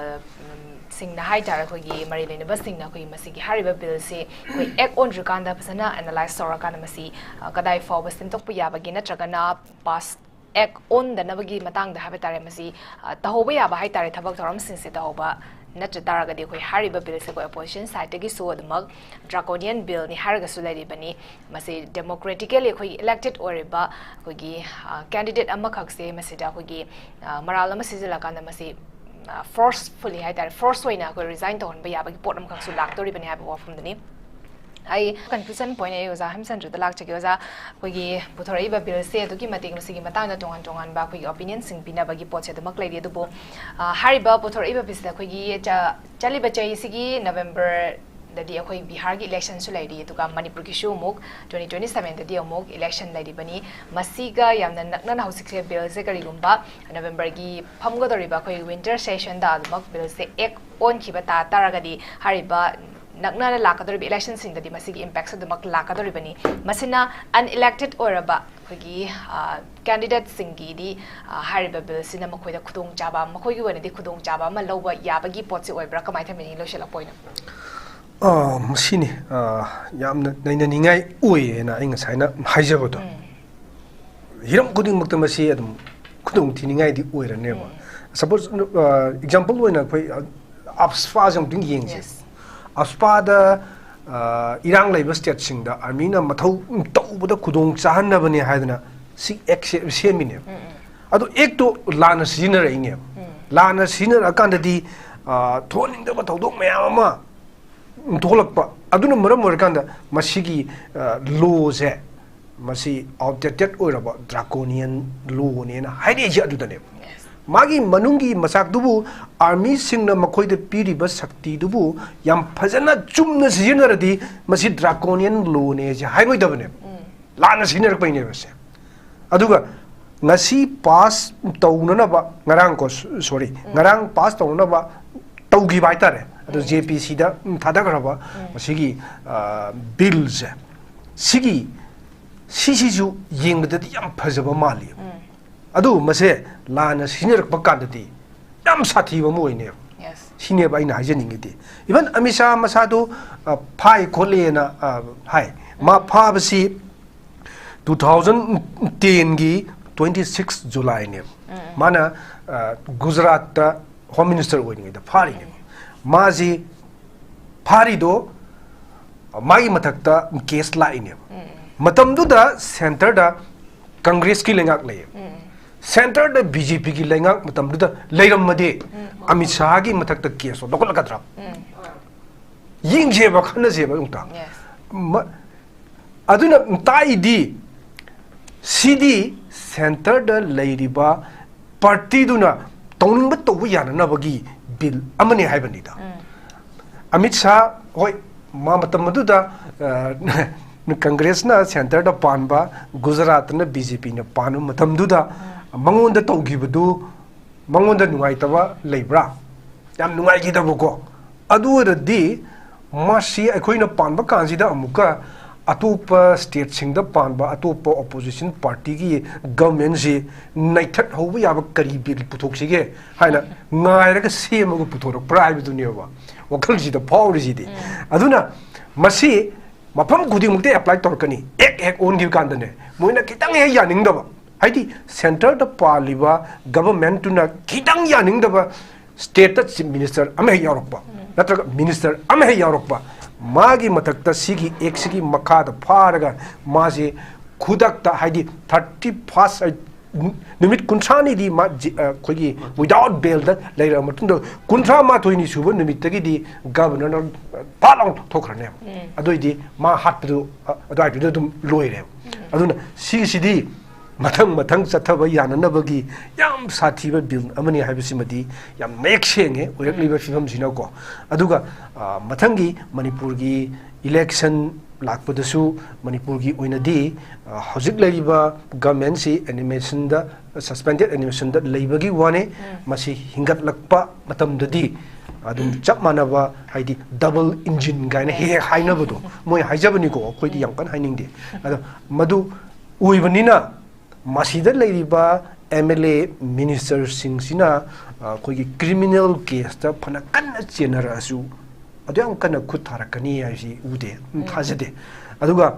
ꯎꯝ, ꯁꯤꯡꯅ ꯍꯥꯏꯇꯥꯔꯦ, ꯑꯩꯈꯣꯏꯒꯤ ꯃꯔꯤ ꯂꯩꯅꯕꯁꯤꯡꯅ ꯑꯩꯈꯣꯏꯒꯤ ꯃꯁꯤꯒꯤ ꯍꯥꯏꯔꯤꯕ ꯕꯤꯜꯁꯤ ꯑꯩꯈꯣꯏ ꯑꯦꯛ ꯑꯣꯟꯗ꯭ꯔꯤꯀꯥꯟꯗ ꯐꯖꯅ ꯑꯦꯅꯥꯂꯥꯏꯁ ꯇꯧꯔꯀꯥꯟꯗ ꯃꯁꯤ, ꯑ, ꯀꯗꯥꯏ ꯐꯥꯎꯕ ꯁꯦꯝꯗꯣꯛꯄ ꯌꯥꯕꯒꯦ, ꯅꯠꯇ꯭ꯔꯒꯅ ꯄꯥꯁ ꯑꯦꯛ ꯑꯣꯟꯗꯅꯕꯒꯤ ꯃꯇꯥꯡꯗ ꯍꯥꯏꯕ ꯇꯥꯔꯦ, ꯃꯁꯤ, ꯑ, ꯇꯧꯍꯧꯕ ꯌꯥꯕ ꯍꯥꯏ ꯇꯥꯔꯦ, ꯊꯕꯛ ꯊꯧꯔꯝꯁꯤꯡꯁꯦ ꯇꯧꯍꯧꯕ ꯅꯠꯇ꯭ꯔ ꯇꯥꯔꯒꯗꯤ ꯑꯩꯈꯣꯏ ꯍꯥꯏꯔꯤꯕ ꯕꯤꯜꯁꯦ ꯑꯩꯈꯣꯏ ꯑꯣꯄꯣꯖꯤꯁꯟ ꯁꯥꯏꯠꯇꯒꯤꯁꯨ ꯑꯗꯨꯃꯛ ꯗ꯭ꯔꯥꯀꯣꯅꯤꯌꯟ ꯕꯤꯜꯅꯤ ꯍꯥꯏꯔꯒꯁꯨ ꯂꯩꯔꯤꯕꯅꯤ꯫ ꯃꯁꯤ ꯗꯦꯃꯣꯀ꯭ꯔꯦꯇꯤꯀꯦꯜꯂꯤ ꯑꯩꯈꯣꯏꯒꯤ ꯏꯂꯦꯛꯇꯦꯠ ꯑꯣꯏꯔꯤꯕ ꯑꯩꯈꯣꯏꯒꯤ, ꯑ, ꯀꯦꯟꯗꯤꯗꯦꯠ ꯑꯃꯈꯛꯁꯦ ꯃꯁꯤꯗ ꯑꯩꯈꯣꯏꯒꯤ, ꯑ, ꯃꯔꯥꯜ ꯑꯃ ꯁꯤꯖꯤꯜꯂꯀꯥꯟꯗ ꯃꯁꯤ, ꯑ, ꯐꯣꯔꯁꯐꯨꯜꯂꯤ ꯍꯥꯏ ꯇꯥꯔꯦ, ꯐꯣꯔꯁ ꯑꯣꯏꯅ ꯑꯩꯈꯣꯏ ꯔꯤꯖꯥꯏꯟ ꯇꯧꯍꯟꯕ ꯌꯥꯕꯒꯤ ꯄꯣꯠ ꯑꯃꯈꯛꯁꯨ ꯂꯥꯛꯇꯧꯔꯤꯕꯅꯤ ꯍꯥꯏꯕ ꯋꯥꯐꯝꯗꯨꯅꯤ꯫ ꯑꯩ ꯀꯟꯀ꯭ꯂꯨꯖꯟ ꯄꯣꯏꯟ ꯑꯩ ꯑꯣꯖꯥ ꯍꯦꯝꯆꯟꯗ꯭ꯔꯗ ꯂꯥꯛꯆꯒꯦ꯫ ꯑꯣꯖꯥ, ꯑꯩꯈꯣꯏꯒꯤ ꯄꯨꯊꯣꯔꯛꯏꯕ ꯕꯤꯜꯁꯦ ꯑꯗꯨꯛꯀꯤ ꯃꯇꯤꯛ ꯃꯁꯤꯒꯤ ꯃꯇꯥꯡꯗ ꯇꯣꯉꯥꯟ ꯇꯣꯉꯥꯟꯕ ꯑꯩꯈꯣꯏꯒꯤ ꯑꯣꯄꯤꯅꯤꯌꯟꯁꯤꯡ ꯄꯤꯅꯕꯒꯤ ꯄꯣꯠꯁꯦ ꯑꯗꯨꯃꯛ ꯂꯩꯔꯤ꯫ ꯑꯗꯨꯕꯨ, ꯑ, ꯍꯥꯏꯔꯤꯕ ꯄꯨꯊꯣꯔꯛꯏꯕ ꯕꯤꯜꯁꯤꯗ ꯑꯩꯈꯣꯏꯒꯤ ꯆ-, ꯆꯠꯂꯤꯕ ꯆꯍꯤꯁꯤꯒꯤ ꯅꯕꯦꯝꯕꯔꯗꯗꯤ ꯑꯩꯈꯣꯏ ꯕꯤꯍꯥꯔꯒꯤ ꯏꯂꯦꯛꯁꯟꯁꯨ ꯂꯩꯔꯤ, ꯑꯗꯨꯒ ꯃꯅꯤꯄꯨꯔꯒꯤꯁꯨ ꯑꯃꯨꯛ ꯇ꯭ꯋꯦꯟꯇꯤ ꯇ꯭ꯋꯦꯟꯇꯤ ꯁꯕꯦꯟꯗꯗꯤ ꯑꯃꯨꯛ ꯏꯂꯦꯛꯁꯟ ꯂꯩꯔꯤꯕꯅꯤ꯫ ꯃꯁꯤꯒ ꯌꯥꯝꯅ ꯅꯛꯅꯅ ꯍꯧꯖꯤꯛꯁꯦ ꯕꯤꯜꯁꯦ ꯀꯔꯤꯒꯨꯝꯕ ꯅꯕꯦꯝꯕꯔꯒꯤ ꯐꯝꯒꯗꯧꯔꯤꯕ ꯑꯩꯈꯣꯏ ꯋꯤꯟꯇꯔ ꯁꯦꯁꯟꯗ ꯑꯗꯨꯃꯛ ꯕꯤꯜꯁꯦ ꯑꯦꯛ ꯑꯣꯟꯈꯤꯕ ꯇꯥ ꯇꯥꯔꯒꯗꯤ ꯍꯥꯏꯔꯤꯕ ꯅꯛꯅꯅ ꯂꯥꯛꯀꯗꯧꯔꯤꯕ ꯏꯂꯦꯛꯁꯟꯁꯤꯡꯗꯗꯤ ꯃꯁꯤꯒꯤ ꯏꯝꯄꯦꯛꯁꯦ ꯑꯗꯨꯃꯛ ꯂꯥꯛꯀꯗꯧꯔꯤꯕꯅꯤ꯫ ꯃꯁꯤꯅ ꯑꯟꯏꯂꯦꯛꯇꯦꯠ ꯑꯣꯏꯔꯕ ꯑꯩꯈꯣꯏꯒꯤ, ꯑ, ꯀꯦꯟꯗꯤꯗꯦꯠꯁꯤꯡꯒꯤꯗꯤ, ꯑ, ꯍꯥꯏꯔꯤꯕ ꯕꯤꯜꯁꯤꯅ ꯃꯈꯣꯏꯗ ꯈꯨꯗꯣꯡꯆꯥꯕ, ꯃꯈꯣꯏꯒꯤ ꯑꯣꯏꯅꯗꯤ ꯈꯨꯗꯣꯡꯆꯥꯕ ꯑꯃ ꯂꯧꯕ ꯌꯥꯕꯒꯤ ꯄꯣꯠꯁꯤ ꯑꯣꯏꯕ꯭ꯔꯥ? ꯀꯃꯥꯏꯅ ꯊꯝꯕꯤꯅꯤꯡꯉꯤ ꯂꯣꯏꯁꯤꯜꯂꯛꯄ ꯑꯣꯏꯅ? ꯑ, ꯃꯁꯤꯅꯤ, ꯑ, ꯌꯥꯝꯅ ꯅꯩꯅꯅꯤꯡꯉꯥꯏ ꯑꯣꯏꯌꯦꯅ ꯑꯩ ꯉꯁꯥꯏꯅ ꯍꯥꯏꯖꯕꯗꯣ꯫ ꯎꯝ꯫ ꯍꯤꯔꯝ ꯈꯨꯗꯤꯡꯃꯛꯇ ꯃꯁꯤ ꯑꯗꯨꯝ ꯈꯨꯗꯣꯡ ꯊꯤꯅꯤꯡꯉꯥꯏꯗꯤ ꯑꯣꯏꯔꯅꯦꯕ꯫ ꯎꯝ꯫ ꯁꯄꯣꯖ, ꯑꯦꯛꯖꯥꯝꯄꯜ ꯑꯣꯏꯅ ꯑꯩꯈꯣꯏ, ꯑ, ꯑꯞꯁꯄꯥꯁꯦ ꯑꯃꯨꯛꯇꯪ ꯌꯦꯡꯁꯦ꯫ Yes. ꯑꯞꯁꯄꯥꯗ, ꯑ, ꯏꯔꯥꯡ ꯂꯩꯕ ꯁ꯭ꯇꯦꯠꯁꯤꯡꯗ ꯑꯥꯔꯃꯤꯅ ꯃꯊꯧ ꯇꯧꯕꯗ ꯈꯨꯗꯣꯡ ꯆꯥꯍꯟꯅꯕꯅꯦ ꯍꯥꯏꯗꯅ ꯁꯤ ꯑꯦꯛ ꯁꯦ-, ꯁꯦꯝꯃꯤꯅꯦꯕ꯫ ꯎꯝ, ꯎꯝ꯫ ꯑꯗꯣ ꯑꯦꯛꯇꯣ ꯂꯥꯟꯅ ꯁꯤꯖꯤꯟꯅꯔꯛꯏꯅꯦꯕ꯫ ꯎꯝ꯫ ꯂꯥꯟꯅ ꯁꯤꯖꯤꯟꯅꯔꯛꯑꯀꯥꯟꯗꯗꯤ, ꯑ, ꯊꯣꯛꯍꯟꯅꯤꯡꯗꯕ ꯊꯧꯗꯣꯛ ꯃꯌꯥꯝ ꯑꯃ ꯊꯣꯛꯂꯛꯄ꯫ ꯑꯗꯨꯅ ꯃꯔꯝ ꯑꯣꯏꯔꯀꯥꯟꯗ ꯃꯁꯤꯒꯤ, ꯑ, ꯂꯣꯁꯦ ꯃꯁꯤ ꯑꯥꯎꯠꯗꯦꯇꯦꯠ ꯑꯣꯏꯔꯕ ꯗ꯭ꯔꯥꯀꯣꯅꯤꯌꯟ ꯂꯣꯅꯦꯅ ꯍꯥꯏꯔꯛꯏꯁꯦ ꯑꯗꯨꯗꯅꯦꯕ꯫ Yes. ꯃꯥꯒꯤ ꯃꯅꯨꯡꯒꯤ ꯃꯆꯥꯛꯇꯨꯕꯨ ꯑꯥꯔꯃꯤꯁꯤꯡꯅ ꯃꯈꯣꯏꯗ ꯄꯤꯔꯤꯕ ꯁꯛꯇꯤꯗꯨꯕꯨ ꯌꯥꯝ ꯐꯖꯅ ꯆꯨꯝꯅ ꯁꯤꯖꯤꯟꯅꯔꯗꯤ ꯃꯁꯤ draconian lawꯅꯦꯁꯦ ꯍꯥꯏꯔꯣꯏꯗꯕꯅꯦꯕ꯫ ꯂꯥꯟꯅ ꯁꯤꯖꯤꯟꯅꯔꯛꯄꯩꯅꯦꯕ ꯁꯦ꯫ ꯑꯗꯨꯒ ꯉꯁꯤ ꯄꯥꯁ ꯇꯧꯅꯅꯕ, ꯉꯔꯥꯡ ꯀꯣ, ꯁꯣꯔꯤ, ꯉꯔꯥꯡ ꯄꯥꯁ ꯇꯧꯅꯅꯕ ꯇꯧꯈꯤꯕ ꯍꯥꯏꯇꯥꯔꯦ꯫ ꯑꯗꯣ ꯖꯦ ꯄꯤ ꯁꯤꯗ ꯊꯥꯗꯈ꯭ꯔꯕ ꯃꯁꯤꯒꯤ, ꯑ, ꯕꯤꯜꯁꯦ, ꯁꯤꯒꯤ, ꯁꯤꯁꯤꯁꯨ ꯌꯦꯡꯕꯗꯗꯤ ꯌꯥꯝ ꯐꯖꯕ ꯃꯥꯜꯂꯤ꯫ ꯑꯗꯨ ꯃꯁꯦ ꯂꯥꯟꯅ ꯁꯤꯖꯤꯟꯅꯔꯛꯄ ꯀꯥꯟꯗꯗꯤ ꯌꯥꯝ ꯁꯥꯊꯤꯕ ꯑꯃ ꯑꯣꯏꯅꯦꯕ꯫ Yes. ꯁꯤꯅꯦꯕ ꯑꯩꯅ ꯍꯥꯏꯖꯅꯤꯡꯉꯤꯗꯤ꯫ Even ꯑꯃꯤꯠ ꯁꯥꯍ ꯃꯁꯥꯗꯣ, ꯑ, ꯐꯥꯏ ꯈꯣꯠꯂꯦꯅ, ꯑ, ꯍꯥꯏ꯫ ꯃꯥ ꯐꯥꯕꯁꯤ two thousand ten ꯒꯤ twenty six Julyꯅꯦꯕ꯫ ꯃꯥꯅ, ꯑ, ꯒꯨꯖꯔꯥꯠꯇ ꯍꯣꯝ ꯃꯤꯅꯤꯁꯇꯔ ꯑꯣꯏꯔꯤꯉꯩꯗ ꯐꯥꯔꯤꯅꯦꯕ꯫ ꯃꯥꯁꯤ ꯐꯥꯔꯤꯗꯣ, ꯑ, ꯃꯥꯒꯤ ꯃꯊꯛꯇ ꯀꯦꯁ ꯂꯥꯛꯏꯅꯦꯕ꯫ ꯃꯇꯝꯗꯨꯗ ꯁꯦꯟꯇꯔꯗ ꯀꯪꯒ꯭ꯔꯦꯁꯀꯤ ꯂꯩꯉꯥꯛ ꯂꯩꯌꯦꯕ꯫ ꯁꯦꯟꯇꯔꯗ ꯕꯤ ꯖꯦ ꯄꯤꯒꯤ ꯂꯩꯉꯥꯛ ꯃꯇꯝꯗꯨꯗ ꯂꯩꯔꯝꯃꯗꯤ ꯑꯃꯤꯠ ꯁꯥꯍꯒꯤ ꯃꯊꯛꯇ ꯀꯦꯁꯇꯣ ꯂꯧꯈꯠꯂꯛꯀꯗ꯭ꯔꯥ? ꯌꯦꯡꯁꯦꯕ, ꯈꯟꯅꯁꯦꯕ ꯑꯃꯨꯛꯇ꯫ Yes. ꯃ-, ꯑꯗꯨꯅ ꯇꯥꯛꯏꯗꯤ ꯁꯤꯗꯤ ꯁꯦꯟꯇꯔꯗ ꯂꯩꯔꯤꯕ ꯄꯥꯔꯇꯤꯗꯨꯅ ꯇꯧꯅꯤꯡꯕ ꯇꯧꯕ ꯌꯥꯅꯅꯕꯒꯤ ꯕꯤꯜ ꯑꯃꯅꯤ ꯍꯥꯏꯕꯅꯤꯗ꯫ ꯑꯃꯤꯠ ꯁꯥꯍ, ꯍꯣꯏ, ꯃꯥ ꯃꯇꯝ ꯑꯗꯨꯗ, ꯑ, ꯀꯪꯒ꯭ꯔꯦꯁꯅ ꯁꯦꯟꯇꯔꯗ ꯄꯥꯟꯕ, ꯒꯨꯖꯔꯥꯠꯇꯅ ꯕꯤ ꯖꯦ ꯄꯤꯅ ꯄꯥꯟꯕ ꯃꯇꯝꯗꯨꯗ ꯃꯉꯣꯟꯗ ꯇꯧꯈꯤꯕꯗꯨ ꯃꯉꯣꯟꯗ ꯅꯨꯡꯉꯥꯏꯇꯕ ꯂꯩꯕ꯭ꯔꯥ? ꯌꯥꯝ ꯅꯨꯡꯉꯥꯏꯈꯤꯗꯕꯀꯣ꯫ ꯑꯗꯨ ꯑꯣꯏꯔꯗꯤ ꯃꯁꯤ ꯑꯩꯈꯣꯏꯅ ꯄꯥꯟꯕ ꯀꯥꯟꯁꯤꯗ ꯑꯃꯨꯛꯀ ꯑꯇꯣꯞꯄ ꯁ꯭ꯇꯦꯠꯁꯤꯡꯗ ꯄꯥꯟꯕ ꯑꯇꯣꯞꯄ ꯑꯣꯄꯣꯖꯤꯁꯟ ꯄꯥꯔꯇꯤꯒꯤ ꯒꯚꯔꯟꯃꯦꯟꯁꯤ ꯅꯩꯊꯠꯍꯧꯕ ꯌꯥꯕ ꯀꯔꯤ ꯕꯤꯜ ꯄꯨꯊꯣꯛꯁꯤꯒꯦ ꯍꯥꯏꯅ ꯉꯥꯏꯔꯒ ꯁꯦꯝꯃꯒ ꯄꯨꯊꯣꯔꯛꯄ꯭ꯔꯥ ꯍꯥꯏꯕꯗꯨꯅꯦꯕ ꯋꯥꯈꯜꯁꯤꯗ ꯐꯥꯎꯔꯤꯁꯤꯗꯤ꯫ ꯑꯗꯨꯅ ꯃꯁꯤ ꯃꯐꯝ ꯈꯨꯗꯤꯡꯃꯛꯇ ꯑꯦꯄ꯭ꯂꯥꯏ ꯇꯧꯔꯛꯀꯅꯤ꯫ ꯑꯦꯛ ꯍꯦꯛ ꯑꯣꯟꯈꯤꯕ ꯀꯥꯟꯗꯅꯦ, ꯃꯣꯏꯅ ꯈꯤꯇꯪ ꯍꯦꯛ ꯌꯥꯅꯤꯡꯗꯕ, ꯍꯥꯏꯗꯤ ꯁꯦꯟꯇꯔꯗ ꯄꯥꯜꯂꯤꯕ ꯒꯚꯔꯟꯃꯦꯟꯠꯇꯨꯅ ꯈꯤꯇꯪ ꯌꯥꯅꯤꯡꯗꯕ ꯁ꯭ꯇꯦꯠꯇ ꯆꯤꯐ ꯃꯤꯅꯤꯁꯇꯔ ꯑꯃ ꯍꯦꯛ ꯌꯥꯎꯔꯛꯄ, ꯅꯠꯇ꯭ꯔꯒ ꯃꯤꯅꯤꯁꯇꯔ ꯑꯃ ꯍꯦꯛ ꯌꯥꯎꯔꯛꯄ, ꯃꯥꯒꯤ ꯃꯊꯛꯇ ꯁꯤꯒꯤ ꯑꯦꯛꯁꯤꯒꯤ ꯃꯈꯥꯗ ꯐꯥꯔꯒ ꯃꯥꯁꯦ ꯈꯨꯗꯛꯇ, ꯍꯥꯏꯗꯤ thirty first, ꯅꯨꯃꯤꯠ ꯀꯨꯟꯊ꯭ꯔꯥꯅꯤꯗꯤ ꯃꯥ ꯖꯤ-, ꯑ, ꯑꯩꯈꯣꯏꯒꯤ without bailꯗ ꯂꯩꯔꯕ ꯃꯇꯨꯡꯗ, ꯀꯨꯟꯊ꯭ꯔꯥ ꯃꯥꯊꯣꯏꯅꯤ ꯁꯨꯕ ꯅꯨꯃꯤꯠꯇꯒꯤꯗꯤ ꯒꯚꯔꯅꯔꯅ ꯐꯥꯠ ꯂꯥꯎꯅ ꯊꯣꯛꯈ꯭ꯔꯅꯦꯕ꯫ ꯑꯗꯨꯑꯣꯏꯗꯤ ꯃꯥ ꯍꯥꯠꯄꯗꯨ, ꯑ, ꯑꯗꯨꯋꯥꯏꯗꯨꯗ ꯑꯗꯨꯝ ꯂꯣꯏꯔꯦꯕ꯫ ꯑꯗꯨꯅ ꯁꯤꯒꯤꯁꯤꯗꯤ ꯃꯊꯪ ꯃꯊꯪ ꯆꯠꯊꯕ ꯌꯥꯅꯅꯕꯒꯤ ꯌꯥꯝ ꯁꯥꯊꯤꯕ ꯕꯤꯜ ꯑꯃꯅꯤ ꯍꯥꯏꯕꯁꯤꯃꯗꯤ ꯌꯥꯝ ꯃꯌꯦꯛ ꯁꯦꯡꯉꯦ ꯑꯣꯏꯔꯛꯂꯤꯕ ꯐꯤꯕꯝꯁꯤꯅꯀꯣ꯫ ꯑꯗꯨꯒ, ꯑ, ꯃꯊꯪꯒꯤ ꯃꯅꯤꯄꯨꯔꯒꯤ ꯏꯂꯦꯛꯁꯟ ꯂꯥꯛꯄꯗꯁꯨ ꯃꯅꯤꯄꯨꯔꯒꯤ ꯑꯣꯏꯅꯗꯤ, ꯑ, ꯍꯧꯖꯤꯛ ꯂꯩꯔꯤꯕ ꯒꯃꯦꯟꯁꯤ ꯑꯦꯅꯤꯃꯦꯁꯟꯗ, ꯁꯁꯄꯦꯟꯗꯦꯗ ꯑꯦꯅꯤꯃꯦꯁꯟꯗ ꯂꯩꯕꯒꯤ ꯋꯥꯅꯦ꯫ ꯎꯝ꯫ ꯃꯁꯤ ꯍꯤꯡꯒꯠꯂꯛꯄ ꯃꯇꯝꯗꯗꯤ ꯑꯗꯨꯝ ꯆꯞ ꯃꯥꯟꯅꯕ, ꯍꯥꯏꯗꯤ ꯗꯕꯜ ꯏꯟꯖꯤꯟ ꯀꯥꯏꯅ ꯍꯦꯛ ꯍꯦꯛ ꯍꯥꯏꯅꯕꯗꯣ, ꯃꯣꯏ ꯍꯥꯏꯖꯕꯅꯤꯀꯣ, ꯑꯩꯈꯣꯏꯗꯤ ꯌꯥꯝ ꯀꯟꯅ ꯍꯥꯏꯅꯤꯡꯗꯦ꯫ ꯑꯗꯣ ꯃꯗꯨ ꯑꯣꯏꯕꯅꯤꯅ, ꯃꯁꯤꯗ ꯂꯩꯔꯤꯕ ꯑꯦꯝ ꯑꯦꯜ ꯑꯦ ꯃꯤꯅꯤꯁꯇꯔꯁꯤꯡꯁꯤꯅ, ꯑ, ꯑꯩꯈꯣꯏꯒꯤ ꯀ꯭ꯔꯤꯃꯤꯅꯦꯜ ꯀꯦꯁꯇ ꯐꯅ ꯀꯟꯅ ꯆꯦꯟꯅꯔꯛꯑꯁꯨ, ꯑꯗꯨ ꯌꯥꯝ ꯀꯟꯅ ꯈꯨꯠ ꯊꯥꯔꯛꯀꯅꯤ ꯍꯥꯏꯕꯁꯤ ꯎꯗꯦ, ꯎꯝ, ꯎꯝ꯫ ꯊꯥꯖꯗꯦ꯫ ꯑꯗꯨꯒ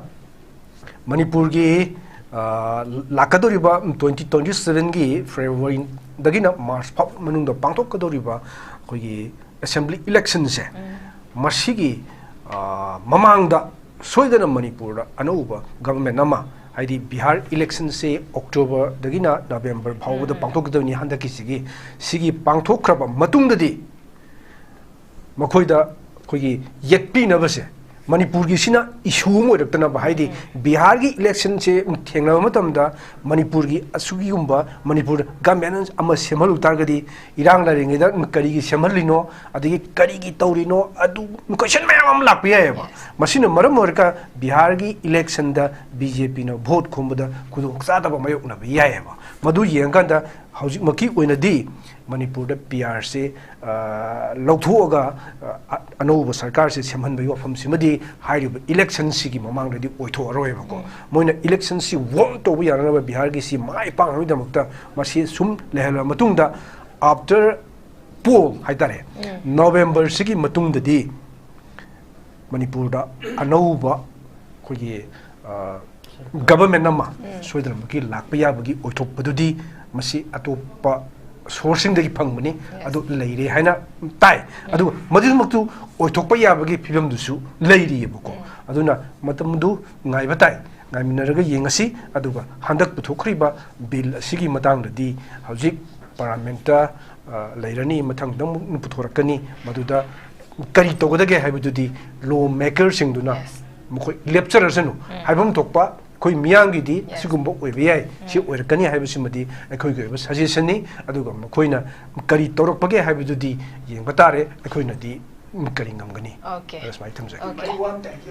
ꯃꯅꯤꯄꯨꯔꯒꯤ, ꯑ, ꯂꯥꯛꯀꯗꯧꯔꯤꯕ twenty twenty sevenꯒꯤ ꯐꯦꯕ꯭ꯔꯨꯋꯥꯔꯤꯗꯒꯤꯅ ꯃꯥꯔꯆ ꯐꯥꯎ ꯃꯅꯨꯡꯗ ꯄꯥꯡꯊꯣꯛꯀꯗꯧꯔꯤꯕ ꯑꯩꯈꯣꯏꯒꯤ ꯑꯦꯁꯦꯝꯕ꯭ꯂꯤ ꯏꯂꯦꯛꯁꯟꯁꯦ, ꯎꯝ꯫ ꯃꯁꯤꯒꯤ, ꯑ, ꯃꯃꯥꯡꯗ ꯁꯣꯏꯗꯅ ꯃꯅꯤꯄꯨꯔꯗ ꯑꯅꯧꯕ ꯒꯚꯔꯟꯃꯦꯟ ꯑꯃ, ꯍꯥꯏꯗꯤ ꯕꯤꯍꯥꯔ ꯏꯂꯦꯛꯁꯟꯁꯦ ꯑꯣꯛꯇꯣꯕꯔꯗꯒꯤꯅ ꯅꯕꯦꯝꯕꯔ ꯐꯥꯎꯕꯗ ꯎꯝ, ꯎꯝ꯫ ꯄꯥꯡꯊꯣꯛꯀꯗꯕꯅꯤ ꯍꯟꯗꯛꯀꯤꯁꯤꯒꯤ, ꯁꯤꯒꯤ ꯄꯥꯡꯊꯣꯛꯈ꯭ꯔꯕ ꯃꯇꯨꯡꯗꯗꯤ ꯃꯈꯣꯏꯗ ꯑꯩꯈꯣꯏꯒꯤ ꯌꯦꯠꯄꯤꯅꯕꯁꯦ, ꯃꯅꯤꯄꯨꯔꯒꯤꯁꯤꯅ ꯏꯁꯨ ꯑꯃ ꯑꯣꯏꯔꯛꯇꯅꯕ, ꯍꯥꯏꯗꯤ ꯎꯝ꯫ ꯕꯤꯍꯥꯔꯒꯤ ꯏꯂꯦꯛꯁꯟꯁꯦ ꯊꯦꯡꯅꯕ ꯃꯇꯝꯗ ꯃꯅꯤꯄꯨꯔꯒꯤ ꯑꯁꯤꯒꯨꯝꯕ ꯃꯅꯤꯄꯨꯔ ꯒꯚꯔꯟꯃꯦꯟ ꯑꯃ ꯁꯦꯝꯍꯜꯂꯨ ꯇꯥꯔꯒꯗꯤ, ꯏꯔꯥꯡ ꯂꯩꯔꯤꯉꯩꯗ ꯀꯔꯤꯒꯤ ꯁꯦꯝꯍꯜꯂꯤꯅꯣ, ꯑꯗꯒꯤ ꯀꯔꯤꯒꯤ ꯇꯧꯔꯤꯅꯣ, ꯑꯗꯨ ꯀꯣꯏꯁꯟ ꯃꯌꯥꯝ ꯑꯃ ꯂꯥꯛꯄ ꯌꯥꯏꯑꯕ꯫ Yes꯫ ꯃꯁꯤꯅ ꯃꯔꯝ ꯑꯣꯏꯔꯒ ꯕꯤꯍꯥꯔꯒꯤ ꯏꯂꯦꯛꯁꯟꯗ ꯕꯤ ꯖꯦ ꯄꯤꯅ ꯚꯣꯠ ꯈꯣꯝꯕꯗ ꯈꯨꯗꯣꯡꯆꯥꯗꯕ ꯃꯥꯌꯣꯛꯅꯕ ꯌꯥꯏꯑꯕ꯫ ꯃꯗꯨ ꯌꯦꯡꯉꯀꯥꯟꯗ ꯍꯧꯖꯤꯛꯃꯛꯀꯤ ꯑꯣꯏꯅꯗꯤ ꯃꯅꯤꯄꯨꯔꯗ ꯄꯤ ꯑꯥꯔꯁꯦ, ꯑ, ꯂꯧꯊꯣꯛꯑꯒ, ꯑ, ꯑ-, ꯑꯅꯧꯕ ꯁꯔꯀꯥꯔꯁꯦ ꯁꯦꯝꯍꯟꯕꯒꯤ ꯋꯥꯐꯝꯁꯤꯃꯗꯤ ꯍꯥꯏꯔꯤꯕ ꯏꯂꯦꯛꯁꯟꯁꯤꯒꯤ ꯃꯃꯥꯡꯗꯗꯤ ꯑꯣꯏꯊꯣꯛꯑꯔꯣꯏꯕꯀꯣ꯫ ꯎꯝ꯫ ꯃꯣꯏꯅ ꯏꯂꯦꯛꯁꯟꯁꯤ ꯋꯣꯟ ꯇꯧꯕ ꯌꯥꯅꯅꯕ ꯕꯤꯍꯥꯔꯒꯤꯁꯤ ꯃꯥꯏ ꯄꯥꯛꯅꯕꯒꯤꯗꯃꯛꯇ ꯃꯁꯤ ꯁꯨꯝ ꯂꯩꯍꯜꯂꯕ ꯃꯇꯨꯡꯗ, after poll ꯍꯥꯏꯇꯥꯔꯦ, ꯎꯝ꯫ ꯅꯣꯕꯦꯝꯕꯔꯁꯤꯒꯤ ꯃꯇꯨꯡꯗꯗꯤ ꯃꯅꯤꯄꯨꯔꯗ ꯑꯅꯧꯕ ꯑꯩꯈꯣꯏꯒꯤ, ꯑ, ꯒꯚꯔꯟꯃꯦꯟ ꯑꯃ ꯎꯝ꯫ ꯁꯣꯏꯗꯅꯃꯛꯀꯤ ꯂꯥꯛꯄ ꯌꯥꯕꯒꯤ ꯑꯣꯏꯊꯣꯛꯄꯗꯨꯗꯤ ꯃꯁꯤ ꯑꯇꯣꯞꯄ ꯁꯣꯔꯁꯁꯤꯡꯗꯒꯤ ꯐꯪꯕꯅꯤ, Yes꯫ ꯑꯗꯨ ꯂꯩꯔꯦ ꯍꯥꯏꯅ ꯇꯥꯏ꯫ ꯎꯝ꯫ ꯑꯗꯨ ꯃꯗꯨꯃꯛꯇꯨ ꯑꯣꯏꯊꯣꯛꯄ ꯌꯥꯕꯒꯤ ꯐꯤꯕꯝꯗꯨꯁꯨ ꯂꯩꯔꯤꯑꯕꯀꯣ꯫ ꯎꯝ꯫ ꯑꯗꯨꯅ ꯃꯇꯝꯗꯨ ꯉꯥꯏꯕ ꯇꯥꯏ, ꯉꯥꯏꯃꯤꯟꯅꯔꯒ ꯌꯦꯡꯉꯁꯤ꯫ ꯑꯗꯨꯒ ꯍꯟꯗꯛ ꯄꯨꯊꯣꯛꯈ꯭ꯔꯤꯕ ꯕꯤꯜ ꯑꯁꯤꯒꯤ ꯃꯇꯥꯡꯗꯗꯤ ꯍꯧꯖꯤꯛ ꯄꯥꯔꯂꯤꯌꯥꯃꯦꯟꯠꯇ, ꯑ, ꯂꯩꯔꯅꯤ, ꯃꯊꯪꯗ ꯑꯃꯨꯛ ꯄꯨꯊꯣꯔꯛꯀꯅꯤ꯫ ꯃꯗꯨꯗ ꯀꯔꯤ ꯇꯧꯒꯗꯒꯦ ꯍꯥꯏꯕꯗꯨꯗꯤ ꯂꯣ ꯃꯦꯀꯔꯁꯤꯡꯗꯨꯅ Yes꯫ ꯃꯈꯣꯏ ꯂꯦꯞꯆꯔꯁꯅꯨ꯫ ꯎꯝ꯫ ꯍꯥꯏꯐꯝ ꯊꯣꯛꯄ ꯑꯩꯈꯣꯏ ꯃꯤꯌꯥꯝꯒꯤꯗꯤ ꯑꯁꯤꯒꯨꯝꯕ ꯑꯣꯏꯕ ꯌꯥꯏ, ꯁꯤ ꯑꯣꯏꯔꯛꯀꯅꯤ ꯍꯥꯏꯕꯁꯤꯃꯗꯤ ꯑꯩꯈꯣꯏꯒꯤ ꯑꯣꯏꯕ ꯁꯖꯦꯁꯟꯅꯤ꯫ ꯑꯗꯨꯒ ꯃꯈꯣꯏꯅ ꯀꯔꯤ ꯇꯧꯔꯛꯄꯒꯦ ꯍꯥꯏꯕꯗꯨꯗꯤ ꯌꯦꯡꯕ ꯇꯥꯔꯦ, ꯑꯩꯈꯣꯏꯅꯗꯤ ꯀꯔꯤ ꯉꯝꯒꯅꯤ꯫ Okay. ꯑꯗꯨ ꯁꯨꯃꯥꯏꯅ ꯊꯝꯖꯒꯦ꯫ Okay. Very warm thank you.